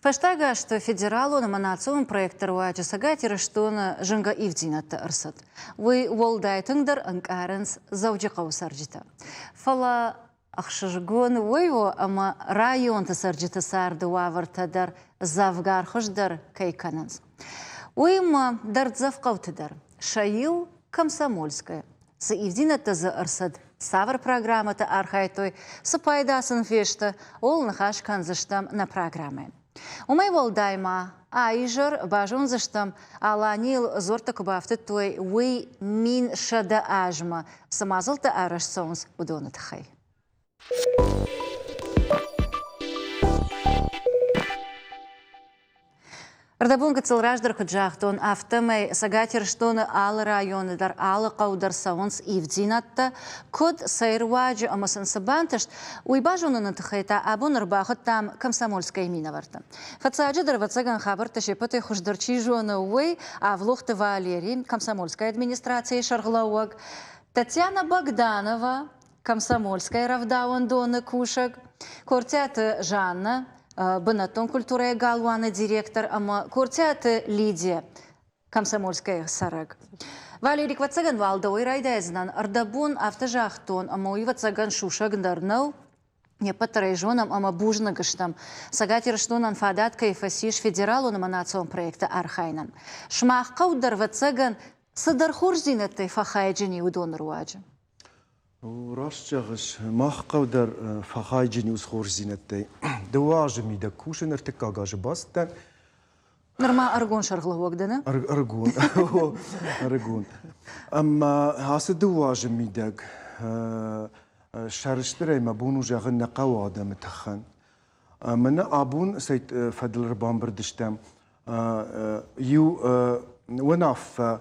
Фӕстаг азты федералон ӕмӕ национ проектты руаджы Цӕгат Ирыстоны зынгӕ ивддзинӕдтӕ ӕрцыд. Уый уӕлдай тынгдӕр ӕнкъарынц Дзӕуджыхъӕуы цӕрджытӕ. Фӕлӕ ӕхсызгон уый у, ӕмӕ районты цӕрджыты царды уавӕртӕ дӕр дзӕвгар хуыздӕр кӕй кӕнынц. Уыимӕ дӕрддзӕф хъӕуты дӕр. Сӕ иу Комсомольское. Цы ивдзинӕдтӕ дзы ӕрцыд, цавӕр программӕты архайдтой, цы пайда сын фесты, ууыл ныхас кӕндзыстӕм нӕ программӕйы. Уымӕй уӕлдай ма а изӕр базондзыстӕм, Аланийыл дзуӕрттӕ куы бафтыдтой, уый 1100 азмӕ цы мадзӕлттӕ арӕзт цӕуынц, уыдоны тыххӕй. Ӕрдӕбон гыццыл раздӕр куыд загътон, афтӕмӕй Цӕгат Ирыстоны алы районы дӕр, алы хъӕу дӕр цӕуынц ивддзинӕдтӕ. Куыд, цӕй руаджы ӕмӕ сын цы бантыст, уый базоныны тыххӕй та абон ӕрбахуыдтам Комсомольскӕйы минӕвӕртты. Фыццаджыдӕр, ӕвӕццӕгӕн, хабӕрттӕ се ппӕтӕй хуыздӕр чи зоны, уый Авлохты Валери, Комсомольскӕйы администрацийы сӕргълӕууӕг, Татьяна Богданова, Комсомольскӕйы рӕвдауӕндоны кусӕг, Кортиаты Жаннӕ, бынӕттон культурӕйы галуаны директор ӕмӕ Кортиаты Лидия, Комсомольскӕйы цӕрӕг. Валерик, ӕвӕццӕгӕн уал дӕуӕй райдайдзынӕн. Ӕрдӕбон афтӕ загътон, ӕмӕ уый, ӕвӕццӕгӕн, сусӕг дӕр нӕу. Не ппӕт дӕр ӕй зонӕм ӕмӕ бузныг стӕм, Цӕгат Ирыстонӕн фадат кӕй фӕцис федералон ӕмӕ национ проекты архайынӕн. Сымах хъӕу дӕр, ӕвӕццӕгӕн, цыдӕр хорздзинӕдтӕй фӕхайджын и уыдоны руаджы. Раст зӕгъыс, мах хъӕу дӕр фӕхайджын у хорздзинӕдтӕй. Дыууӕ азы мидӕг кусын, ӕртыккаг азы бацыдтӕн. Нырма ӕрыгон сӕргълӕууӕг дӕ, нӕ? Ӕрыгон, ӕрыгон. Ӕмӕ ацы дыууӕ азы мидӕг сӕрыстырӕй мӕ бон у зӕгъын нӕ хъӕуы адӕмы тыххӕн. Мӕнӕ абон цӕй фӕдыл ӕрбамбырд стӕм, иу уынаффӕ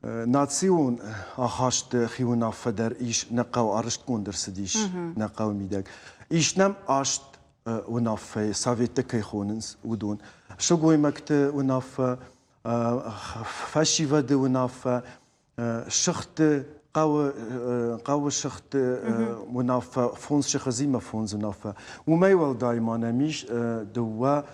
Национ ахасты хиуынаффӕ дӕр ис нӕ хъӕу арӕзтгонд ӕрцыдис нӕ хъӕуы мидӕг. Ис нӕм аст уынаффӕйы, советтӕ кӕй хонынц, уыдон. Сылгоймӕгты уынаффӕ, фӕсивӕды уынаффӕ, сыхты, хъӕуы, хъӕуы сыхты уынаффӕ, фондз сыхы зимӕ фондз уынаффӕ. Уымӕй уӕлдай ма нӕм ис дыууӕ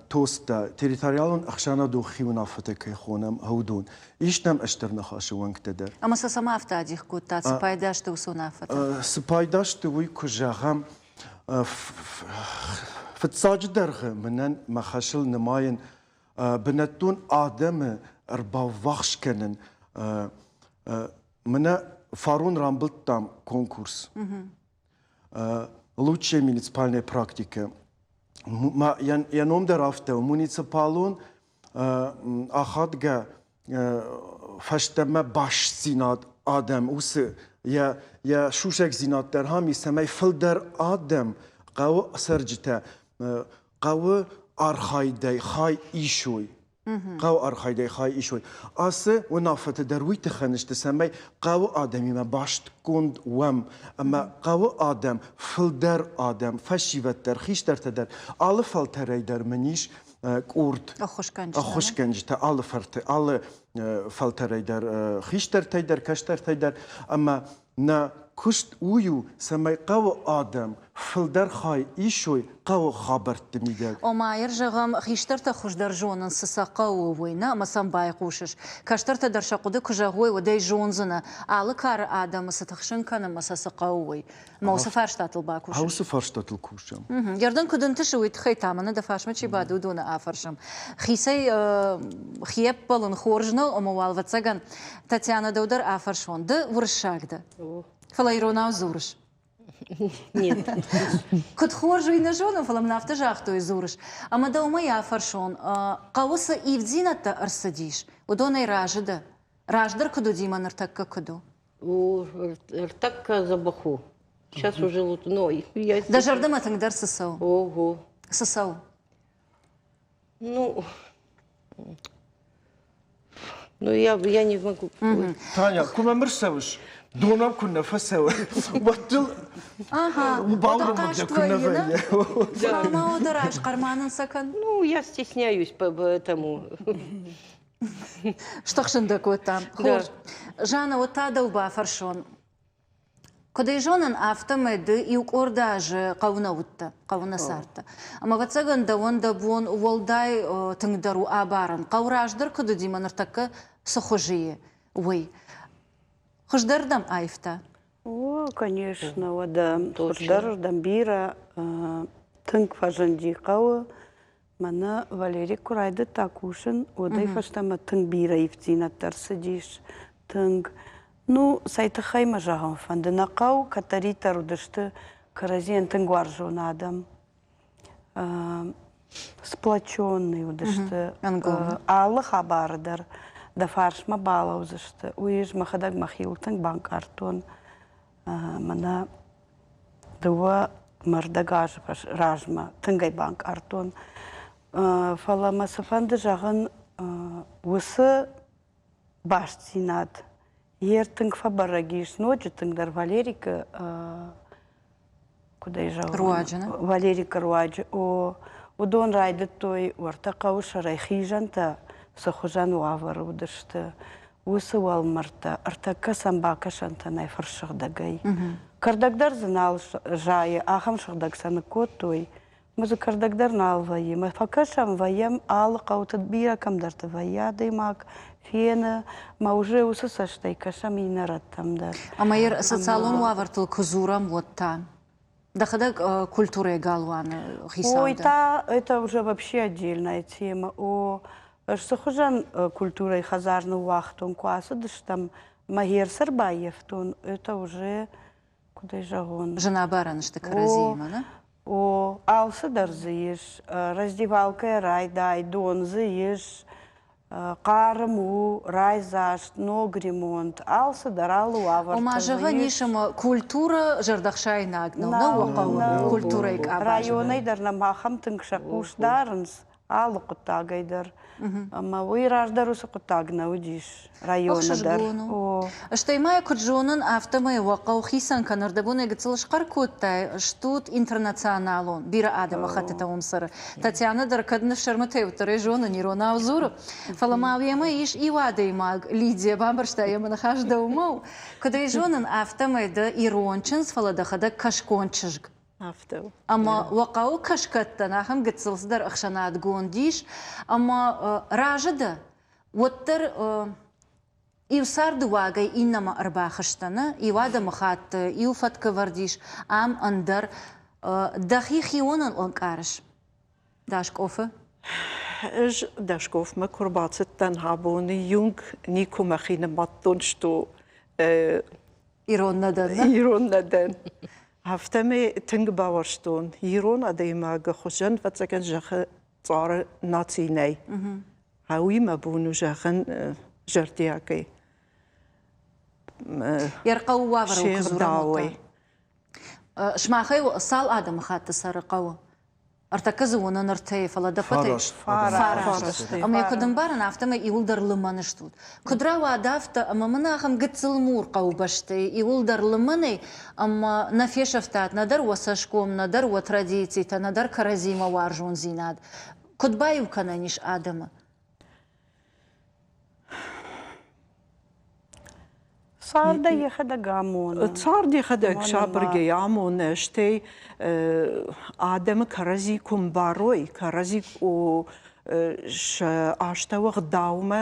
тосттӕ, территориалон ӕхсӕнадон хиуынаффӕтӕ кӕй хонӕм, уыдон. Ис нӕм стыр ныхасы уӕнгтӕ дӕр. Ӕмӕ сӕ цӕмӕ афтӕ адих кодтат, цы пайда сты уыцы уынаффӕтӕ? Цы пайда сты, уый куы зӕгъӕм, фыццаджы дӕргъы мӕнӕн мӕ хӕсыл нымайын бынӕттон адӕмы ӕрбаввахс кӕнын. Мӕнӕ фарон рамбылдтам конкурс. Лучшая муниципальная практика. Йӕ ном дӕр афтӕ у, муниципалон ахадгӕ фӕстӕмӕ бастдзинад адӕм уыцы йӕ йӕ сусӕгдзинад дӕр ам и, цӕмӕй фылдӕр адӕм, хъӕуы цӕрджытӕ хъӕуы архайдӕй хай исой. Хъӕуы архайдӕй хай исой. Ацы уынаффӕтӕ дӕр уый тыххӕн сты, цӕмӕй хъӕуы адӕмимӕ бастгонд уӕм ӕмӕ хъӕуы адӕм, фылдӕр адӕм, фӕсивӕд дӕр, хистӕртӕ дӕр, алы фӕлтӕрӕй дӕр мын ис къорд ӕххуысгӕнджытӕ алы фӕрты, алы фӕлтӕрӕй дӕр, хистӕртӕй дӕр, кӕстӕртӕй дӕр ӕмӕ Нӕ куыст уый у, цӕмӕй хъӕуы адӕм фылдӕр хай исой хъӕуы хабӕртты мидӕг. Ома, зӕгъӕм, хистӕртӕ хуыздӕр зонынц, цы сӕ хъӕуы, уый, нӕ, ӕмӕ сӕм байхъусыс. Кӕстӕртӕ дӕр сӕ хъуыды куы зӕгъой, уӕд ӕй зондзынӕ, алы кары адӕмы цы тыхсын кӕны ӕмӕ сӕ цы хъӕуы, уый. Ӕмӕ уыцы фарстатыл бакусыс. Уыцы фарстатыл кусӕм. Йӕ куыд ӕнтысы, уый тыххӕй та мӕнӕ дӕ фарсмӕ чи бады, уыдоны афӕрсӕм. Хицӕй хиӕппӕлын хорз нӕу, ӕмӕ уал, ӕвӕццӕгӕн, Татьяна, дӕу дӕр афӕрсон. Ды уырыссаг дӕ, фӕлӕ иронау дзурыс. Нет. Куыд хорз, уый нӕ зонын, фӕлӕ мын афтӕ загътой, дзурыс. Ӕмӕ дӕ уымӕй афӕрсон, хъӕуы цы ивддзинӕдтӕ ӕрцыдис, уыдонӕй разы дӕ? Раздӕр куыд уыди мӕ ныртӕккӕ куыд у? Ныртӕккӕ дзӕбӕх у. Сейчас уже лучше. Но я Дӕ зӕрдӕмӕ тынгдӕр цы цӕуы? Ого. Цы цӕуы? Ну, ну я, я не могу. Таня, куы мӕм ӕрцӕуыс, донау куы нӕ фӕцӕуы, уӕд дыл бауромӕг дӕ куы нӕ вӕййы. Ма уӕдӕ раз хъӕрманын сӕ кӕн. Ну, я стесняюсь поэтому. Стыхсын дӕ кодтам. Хорз. Жанна, уӕд та дӕу бафӕрсон. Куыд ӕй зонын, афтӕмӕй ды иу къорд азы хъӕуы нӕ уыдтӕ, хъӕуы нӕ цардтӕ. Ӕмӕ, ӕвӕццӕгӕн, дӕуӕн дӕ бон уӕлдай тынгдӕр у абарын, хъӕу раздӕр куыд уыди мӕ ныртӕккӕ цы хуызы и, уый. Хуыздӕрдӕм аивта? О, конечно, уӕдӕ хуыздӕрырдӕм бирӕ тынг фӕзынди хъӕуы. Мӕнӕ Валерик куы райдыдта кусын, уӕдӕй фӕстӕмӕ тынг бирӕ ивддзинӕдтӕ ӕрцыдис. Тынг. Ну, цӕй тыххӕй мӕ зӕгъын фӕнды, нӕ хъӕу кӕддӕриддӕр уыдысты кӕрӕдзийӕн тынг уарзон адӕм. Сплоченный уыдысты. Алы хабары дӕр дӕ фарсмӕ балӕудзысты. Уый ӕз мӕхӕдӕг мӕхиуыл тынг банкъардтон. Мӕнӕ дыууӕ мӕрдӕг азы размӕ тынг ӕй банкъардтон. Фӕлӕ мӕ цыфӕнды зӕгъын, уыцы бастдзинад йе ртынг фӕбӕрӕг ис ноджы тынгдӕр Валерикы куыд ӕй зӕгъон? Руаджы, нӕ? Валерикы руаджы. О, уыдон райдыдтой уӕртӕ хъӕуы сӕрӕй хизӕнтӕ цы хуызӕн уавӕры уыдысты, уыцы уӕлмӕрдтӕ ӕртӕккӕ сӕм бакӕсӕнтӕ нӕй фырсыгъдӕгӕй. Кӕрдӕг дӕр дзы нал зайы, ахӕм сыгъдӕг сӕ ныккодтой. Мӕ дзы кӕрдӕг дӕр нал вӕййы. Мӕ фӕкӕсӕм, вӕййӕм алы хъӕуты, бирӕ кӕмдӕрты вӕййы адӕймаг, фены, мӕ уже уыцы цӕстӕй кӕсӕм иннӕ рӕттӕм дӕр. Ӕмӕ социалон уавӕртыл куы дзурӕм, уӕд та? Дӕхӕдӕг культурӕйы галуаны хицау Ой, та это уже вообще отдельная тема. О, ӕз цы хуызӕн культурӕйы хӕдзар ныууагътон, куы ацыдыстӕм, мӕ герц ӕрбаййӕфтон, это уже, куыд ӕй зӕгъон... Зынабарӕн сты кӕрӕдзиимӕ, нӕ? О, алцы дӕр дзы ис. Раздевалкӕйӕ райдай, дон дзы ис, хъарм у, райдзаст, ног ремонт, алцы дӕр, алы уавӕртӕ. Ома, зӕгъӕн ис, ӕмӕ культурӕ зӕрдӕхсаинаг нӕу, нӕ уӕ хъӕуы культурӕйы къабазы. Районӕй дӕр нӕм ахӕм тынг сӕ хъус дарынц алы хъуыддагӕй дӕр. Ӕмӕ уый раздӕр уыцы хъуыддаг нӕ уыдис районы дӕр. О. Стӕй ма куыд зонын, афтӕмӕй уӕ хъӕу хицӕн кӕны, ӕрдӕбонӕй гыццыл схъӕр кодтай, стут интернационалон, бирӕ адӕмыхӕттытӕ уым цӕры. Татьяна дӕр кӕд ныфсӕрмытӕй уыддӕр ӕй зонын, иронау дзуры. Фӕлӕ ма уемӕ ис иу адӕймаг, Лидия, бамбӕрста йӕ мӕ ныхас дӕумӕ у. Куыд ӕй зонын, афтӕмӕй дӕ ирон чындз, фӕлӕ дӕхӕдӕг кӕсгон чызг. Афтӕ у. Ӕмӕ уӕ хъӕуы кӕсгӕттӕн ахӕм гыццыл цыдӕр ӕхсӕнадгонд ис, ӕмӕ разы дӕ, уӕддӕр иу царды уагӕй иннӕмӕ ӕрбахызтӕ, нӕ? Иу адӕмыхатты иу фӕткӕвӕрд ис, ам ӕндӕр. Дӕхи хионӕн ӕнкъарыс Дашкъофы? Ӕз Дашкъофмӕ куы рбацыдтӕн абоны юнг никуы мӕхи нымадтон, что Ирон нӕ дӕн, нӕ? Ирон нӕ дӕн. Афтӕмӕй тынг бауарзтон ирон адӕймагы хуызӕн, ӕвӕццӕгӕн, зӕххы цъары наци нӕй. Уый мӕ бон у зӕгъын зӕрдиагӕй. Йӕ хъӕуы уавӕрыл куы дзурӕм, уӕд та? Сымахӕй цал адӕмыхатты цӕры хъӕуы? Ӕртӕккӕ дзы уынын ӕртӕйы, фӕлӕ дӕ Фараст. Фараст. Ӕмӕ йӕ куыд ӕмбарын, афтӕмӕй иуылдӕр лымӕн стут. Куыд рауад афтӕ, ӕмӕ мын ахӕм гыццыл мур хъӕубӕстӕй иуылдӕр лымӕнӕй, ӕмӕ нӕ фесӕфтат нӕдӕр уӕ цӕсгом, нӕдӕр уӕ традицитӕ, нӕдӕр кӕрӕдзимӕ уарзондзинад. Куыд баиу кӕнӕн ис адӕмы? Цард йӕхӕдӕг амоны. Цард йӕхӕдӕг сабыргай амоны, стӕй адӕмы кӕрӕдзи куы мбарой, кӕрӕдзи куы сӕ астӕу ӕгъдаумӕ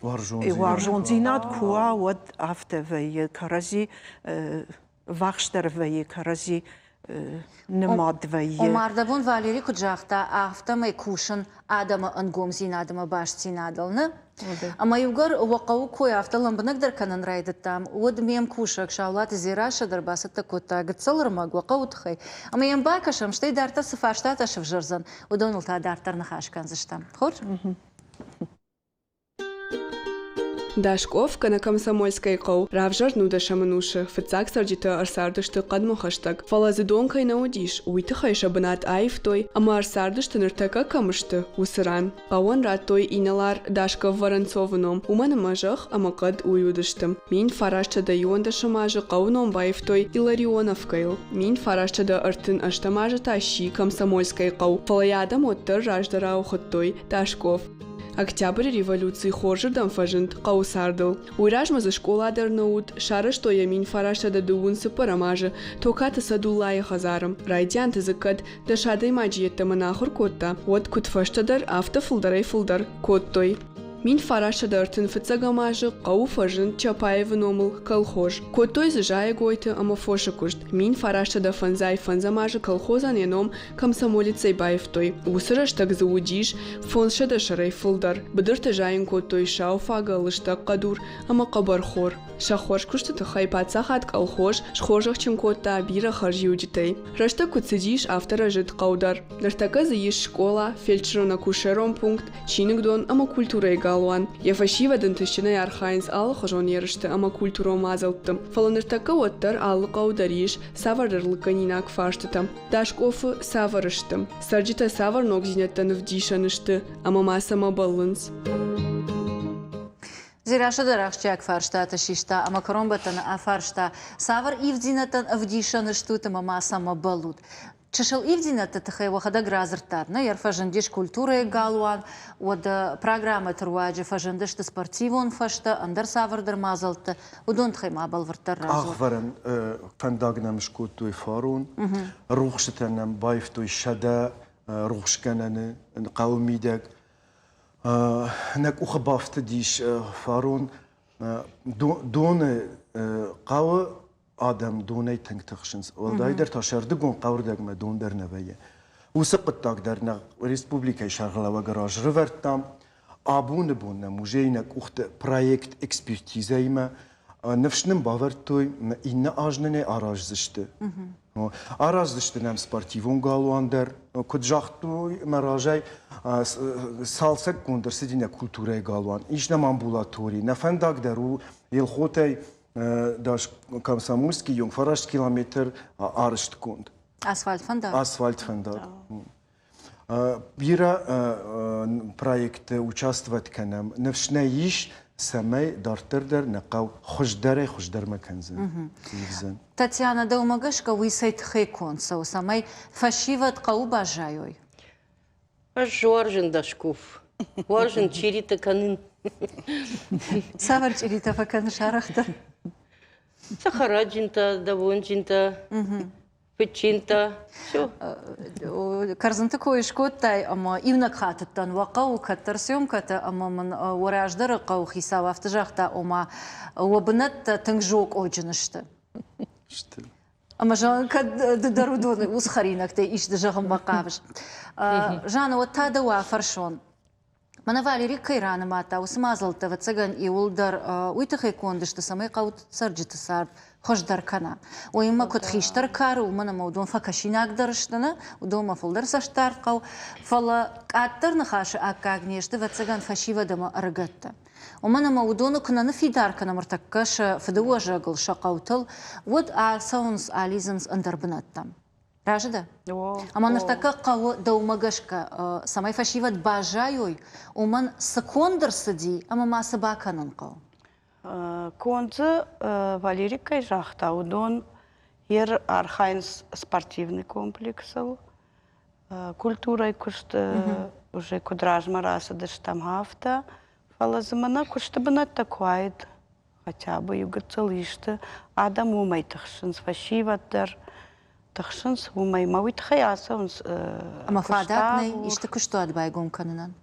уарзондзинад куы уа, уӕд афтӕ вӕййы, кӕрӕдзи ввахсдӕр вӕййы, кӕрӕдзи нымад вӕййы. Ома, ӕрдӕбон Валери куыд загъта, афтӕмӕй кусын адӕмы ӕнгомдзинад ӕмӕ бастдзинадыл, нӕ? Ӕмӕ иугӕр уӕ хъӕуы кой афтӕ лӕмбынӕгдӕр кӕнын райдыдтам, уӕд ме мкусӕг Саулаты Дзерассӕ дӕр бацӕттӕ кодта гыццыл ӕрмӕг уӕ хъӕуы тыххӕй, ӕмӕ йӕм бакӕсӕм, стӕй дарддӕр цы фарстатӕ сывзӕрдзӕн, уыдоныл та дарддӕр ныхас кӕндзыстӕм. Хорз? Дашкъоф кӕнӕ Комсомольскӕйы хъӕу равзӕрд нудӕсӕм ӕнусы, фыццаг цӕрджытӕ ӕрцардысты хъӕдмӕ хӕстӕг, фӕлӕ дзы дон кӕй нӕ уыдис, уый тыххӕй сӕ бынат аивтой ӕмӕ ӕрцардысты ныртӕккӕ кӕм сты, уыцы ран. Хъӕуӕн радтой инӕлар Дашков Воронцовы ном, уымӕн ӕмӕ зӕхх ӕмӕ хъӕд уый уыдысты. 1911 азы хъӕуы ном баивтой Илларионовкӕйыл, 1938 азы та сси Комсомольскӕйы хъӕу, фӕлӕ йӕ адӕм уӕддӕр раздӕрау хуыдтой Дашков. Октябры революци хорзырдӕм фӕзынд хъӕуы цардыл. Уый размӕ дзы скъола дӕр нӕ уыд, сарӕзтой йӕ 1920 цыппӕрӕм азы Токаты Садуллайы хӕдзары. Райдианты дзы кӕд 10 адӕймаджы йеддӕмӕ нӕ ахуыр кодта, уӕд куыд фӕстӕдӕр, афтӕ фылдӕрӕй-фылдӕр кодтой. 1931 азы хъӕуы фӕзынд Чапаевы номыл колхоз. Кодтой дзы зайӕгойты ӕмӕ фосы куыст. 1955 азы колхозӕн йӕ ном комсомолецӕй баивтой. Уыцы рӕстӕг дзы уыдис 500 сӕрӕй фылдӕр. Быдырты зайын кодтой сауфагӕ, лыстӕг хъӕдур ӕмӕ хъӕбӕрхор. Сӕ хорз куысты тыххӕй паддзахад колхоз схорзӕхджын кодта бирӕ хӕрзиуджытӕй. Рӕстӕг куыд цыдис, афтӕ рӕзыд хъӕу дӕр. Ныртӕккӕ дзы ис скъола, фельдшерон-акушерон пункт, чиныгдон ӕмӕ культурӕйы галуан. Йӕ фӕсивӕд ӕнтыстджынӕй архайынц алыхуызон ерысты ӕмӕ культурон мадзӕлтты. Фӕлӕ ныртӕккӕ уӕддӕр алы хъӕу дӕр ис цавӕрдӕр лыггӕнинаг фарстытӕ. Даскъофы цавӕр сты? Цӕрджытӕ цавӕр ногдзинӕдтӕн ӕвдисӕн сты ӕмӕ ма цӕмӕ бӕллынц? Дзерассӕ дӕр ахсджиаг фарстатӕ систа ӕмӕ кӕронбӕттӕны афарста, цавӕр ивддзинӕдтӕн ӕвдисӕн стут ӕмӕ ма цӕмӕ бӕллут? Чысыл ивддзинӕдты тыххӕй уӕхӕдӕг радзырдтат, нӕ ӕрфӕзындис культурӕйы галуан, уӕдӕ программӕты руаджы фӕзындысты спортивон фӕзтӕ, ӕндӕр цавӕрдӕр мадзӕлттӕ. Уыдон тыххӕй ма бӕлвырддӕр радзур. Ӕхвӕрӕн фӕндаг нӕм скодтой фарон, рухсытӕ нӕм баивтой 100 рухсгӕнӕны хъӕуы мидӕг. Нӕ къухы бафтыдис фарон доны хъӕуы адӕм донӕй тынг тыхсынц. Уӕлдайдӕр та сӕрдыгон хъӕуырдӕгмӕ дон дӕр нӕ вӕййы. Уыцы хъуыддаг дӕр нӕ республикӕйы сӕргълӕууӕгы раз рывӕрдтам. Абоны бон нӕ музейы нӕ къухты проект экспертизӕимӕ ныфс нын бавӕрдтой, иннӕ аз нын ӕй араздзысты. Араздзысты нӕм спортивон галуан дӕр. Куыд загътой мӕ разӕй, цалцӕггонд ӕрцыди нӕ культурӕйы галуан. Ис нӕм амбулатори. Нӕ фӕндаг дӕр у Елхотӕй дӕс Комсомольский йонг фараст километр арӕзтгонд. Асфальт фӕндаг? Асфальт фӕндаг. Бирӕ проектты участвовать кӕнӕм. Ныфс нӕ ис, цӕмӕй дарддӕр дӕр нӕ хъӕу хуыздӕрӕй хуыздӕрмӕ кӕндзӕн, ивдзӕн. Татьяна, дӕумӕ гӕсгӕ уый цӕй тыххӕй конд цӕуы, цӕмӕй фӕсивӕд хъӕуы баззайой? Ӕз уарзын Дашков. Уарзын чъиритӕ кӕнын. Цавӕр чъиритӕ фӕкӕныс арӕхдӕр? Цӕхӕраджынтӕ, давонджынтӕ, фыдджынтӕ. Все. Кӕрдзынты кой скодтай ӕмӕ иунӕг хатыдтӕн уӕ хъӕуы кӕддӕр съемкӕтӕ ӕмӕ мын уӕ раздӕры хъӕуыхицау афтӕ загъта, ома уӕ бынӕттӕ тынг зокъоджын сты. Сты. Ӕмӕ зӕгъын, кӕд ды дӕр уыдоны уыцы хӕринӕгтӕй исты зӕгъынмӕ хъавыс. Жанна, уӕд та дӕу афӕрсон. Мӕнӕ Валерик кӕй ранымадта, уыцы мадзӕлттӕ, ӕвӕццӕгӕн, иуылдӕр уый тыххӕй конд сты, цӕмӕй хъӕуы цӕрджыты цард хуыздӕр кӕна. Уыимӕ куыд хистӕр кары, уымӕн ӕмӕ уыдон фӕкӕсинагдӕр сты, нӕ? Уыдонмӕ фылдӕр цӕстдард хъӕуы. Фӕлӕ къаддӕр ныхасы аккаг не сты, ӕвӕццӕгӕн, фӕсивӕд ӕмӕ ӕрыгӕттӕ. Уымӕн ӕмӕ уыдоны куы нӕ ныффидар кӕнӕм ӕртӕккӕ сӕ фыдыуӕзӕгыл, сӕ хъӕутыл, уӕд ацӕуынц, алидзынц ӕндӕр бынӕттӕм. Разы дӕ? Ӕмӕ ныртӕккӕ хъӕуы дӕумӕ гӕсгӕ, цӕмӕй фӕсивӕд баззайой, уымӕн цы конд ӕрцыди ӕмӕ ма цы бакӕнын хъӕуы? Конд дзы Валерий кӕй загъта, уыдон ер архайынц спортивный комплексыл, культурӕйы куыст уже куыд размӕ рацыдыстӕм, афтӕ. Фӕлӕ дзы мӕнӕ куысты бынӕттӕ куы уаид, хотя бы иу гыццыл исты, адӕм уымӕй тыхсынц, фӕсивӕд дӕр тыхсынц уымӕй. Мӕ уый тыххӕй ацӕуынц Ӕмӕ фадат нӕй исты куыстуат байгом кӕнынӕн?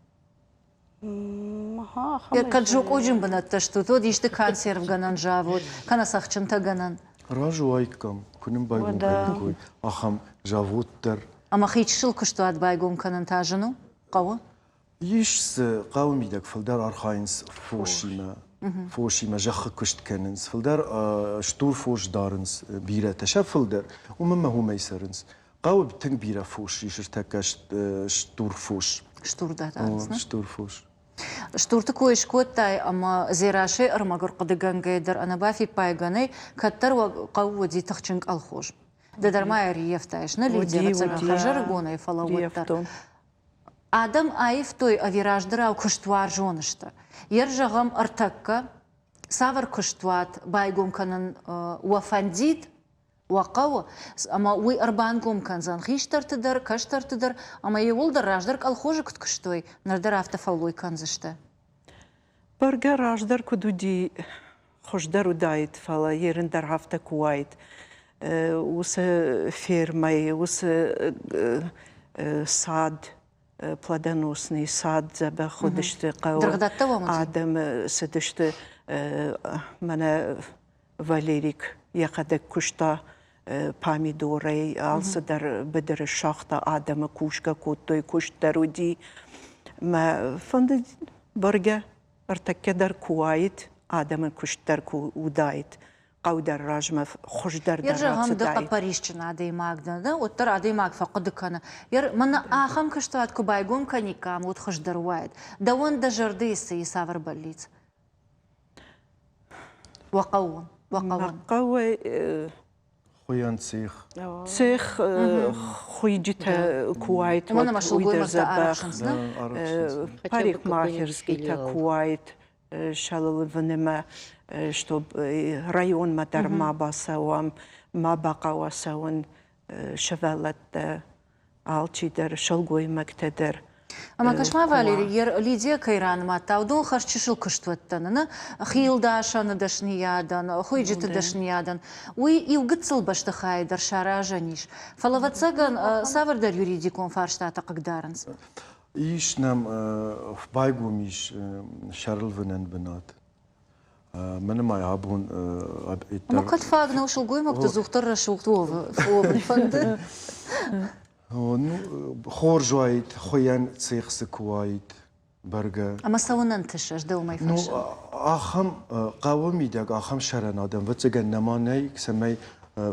Кӕд зокъоджын бынӕттӕ стут, уӕд исты консервгӕнӕн завод, кӕнӕ цӕхджынтӕгӕнӕн. Разы уаиккам, куы нын байгом кӕниккой ахӕм завод дӕр. Ӕмӕ хи чысыл куыстуат байгом кӕнын та зын у? Хъӕуы? Ис дзы хъӕуы мидӕг фылдӕр архайынц фосимӕ. Фосимӕ зӕххы куыст кӕнынц, фылдӕр стур фос дарынц бирӕтӕ, сӕ фылдӕр. Уымӕн ӕмӕ уымӕй цӕрынц. Хъӕуы тынг бирӕ фос ис ӕртӕккӕ стур фос. Стур дӕ дарынц, нӕ? Стур фос. Стурты кой скодтай ӕмӕ Дзерассӕйы ӕрмӕг ӕрхъуыдыгӕнгӕйӕ дӕр ӕнӕбафиппайгӕ нӕй, кӕддӕр уӕ хъӕуы уыди тыхджын колхоз. Ды дӕр ма ӕрыййӕфтаис, нӕ Лидия, ӕвӕццӕгӕн, хӕрзӕрыгонӕй, фӕлӕ уӕддӕр. Адӕм аивтой ӕви раздӕрау куыстуарзон сты? Йе рзӕгъӕм ӕртӕккӕ цавӕр куыстуат байгом кӕнын уӕ фӕндид? уӕ хъӕуы, ӕмӕ уый ӕрбангом кӕндзӕн хистӕрты дӕр, кӕстӕрты дӕр, ӕмӕ иууылдӕр раздӕр колхозы куыд куыстой, ныр дӕр афтӕ фӕллой кӕндзысты. Бӕргӕ раздӕр куыд уыди, хуыздӕр уыдаид, фӕлӕ ерын дӕр афтӕ куы уаид. Уыцы фермӕйы, уыцы цад, плодоносный цад дзӕбӕх уыдысты хъӕуы. Адӕм цыдысты, мӕнӕ Валерик йӕхӕдӕг куыста помидорӕй, алцыдӕр быдыры сагъта, адӕмы кусгӕ кодтой, куыст дӕр уыди. Мӕ фӕндыд бӕргӕ ӕртӕккӕ дӕр куы уаид, адӕмы куыст дӕр куы уыдаид, хъӕу дӕр размӕ хуыздӕр дӕр зӕгъӕм, ды рацыдаид. хъӕппӕрисджын адӕймаг дӕ, дӕ, уӕддӕр адӕймаг фӕхъуыды кӕны. Ер мӕнӕ ахӕм куыстуат куы байгом кӕниккам, уӕд хуыздӕр уаид. Дӕуӕн дӕ зӕрдӕйы цы и, цавӕр бӕллиц? Уӕ хъӕуон, уӕ хъӕуӕн. Хъӕуӕй Хуыйӕн цех. Цех хуыйджытӕ куы уаид, Уымӕн ӕмӕ уӕд уый дӕр сылгоймӕгтӕ дзӕбӕх. арӕхсынц, нӕ? Парикмахерскийтӕ куы уаид Шалылывынымӕ, чтоб районмӕ дӕр ма бацӕуӕм, ма бахъӕуа цӕуын сывӕллӕттӕ алчидӕр, сылгоймӕгтӕ дӕр. Ӕмӕ кӕс-ма, Валери, Лидия кӕй ранымадта, уыдон хӕрз чысыл куыстуӕттӕ нӕ, хилдасӕны дӕсныйадӕн, хуыйджыты дӕсныйадӕн, уый иу гыццыл бӕстыхайы дӕр саразӕн ис. Фӕлӕ, ӕвӕццӕгӕн, цавӕрдӕр юридикон фарстатӕ хъыгдарынц. Ис нӕм, байгом ис сӕрылвынӕн бынат. Мӕнӕ ма абон Ӕмӕ кӕд фаг нӕу сылгоймӕгты дзухдӕр рӕсугъд уӕвын фӕнды? Ну, хорз уаид, хуыйӕн цех цы куы уаид, бӕргӕ. Ӕмӕ цӕуын ӕнтысы, ӕз дӕумӕй Ну, фӕрсын. ахӕм хъӕуы мидӕг ахӕм сӕрӕн адӕм, ӕвӕццӕгӕн, нӕма нӕй, цӕмӕй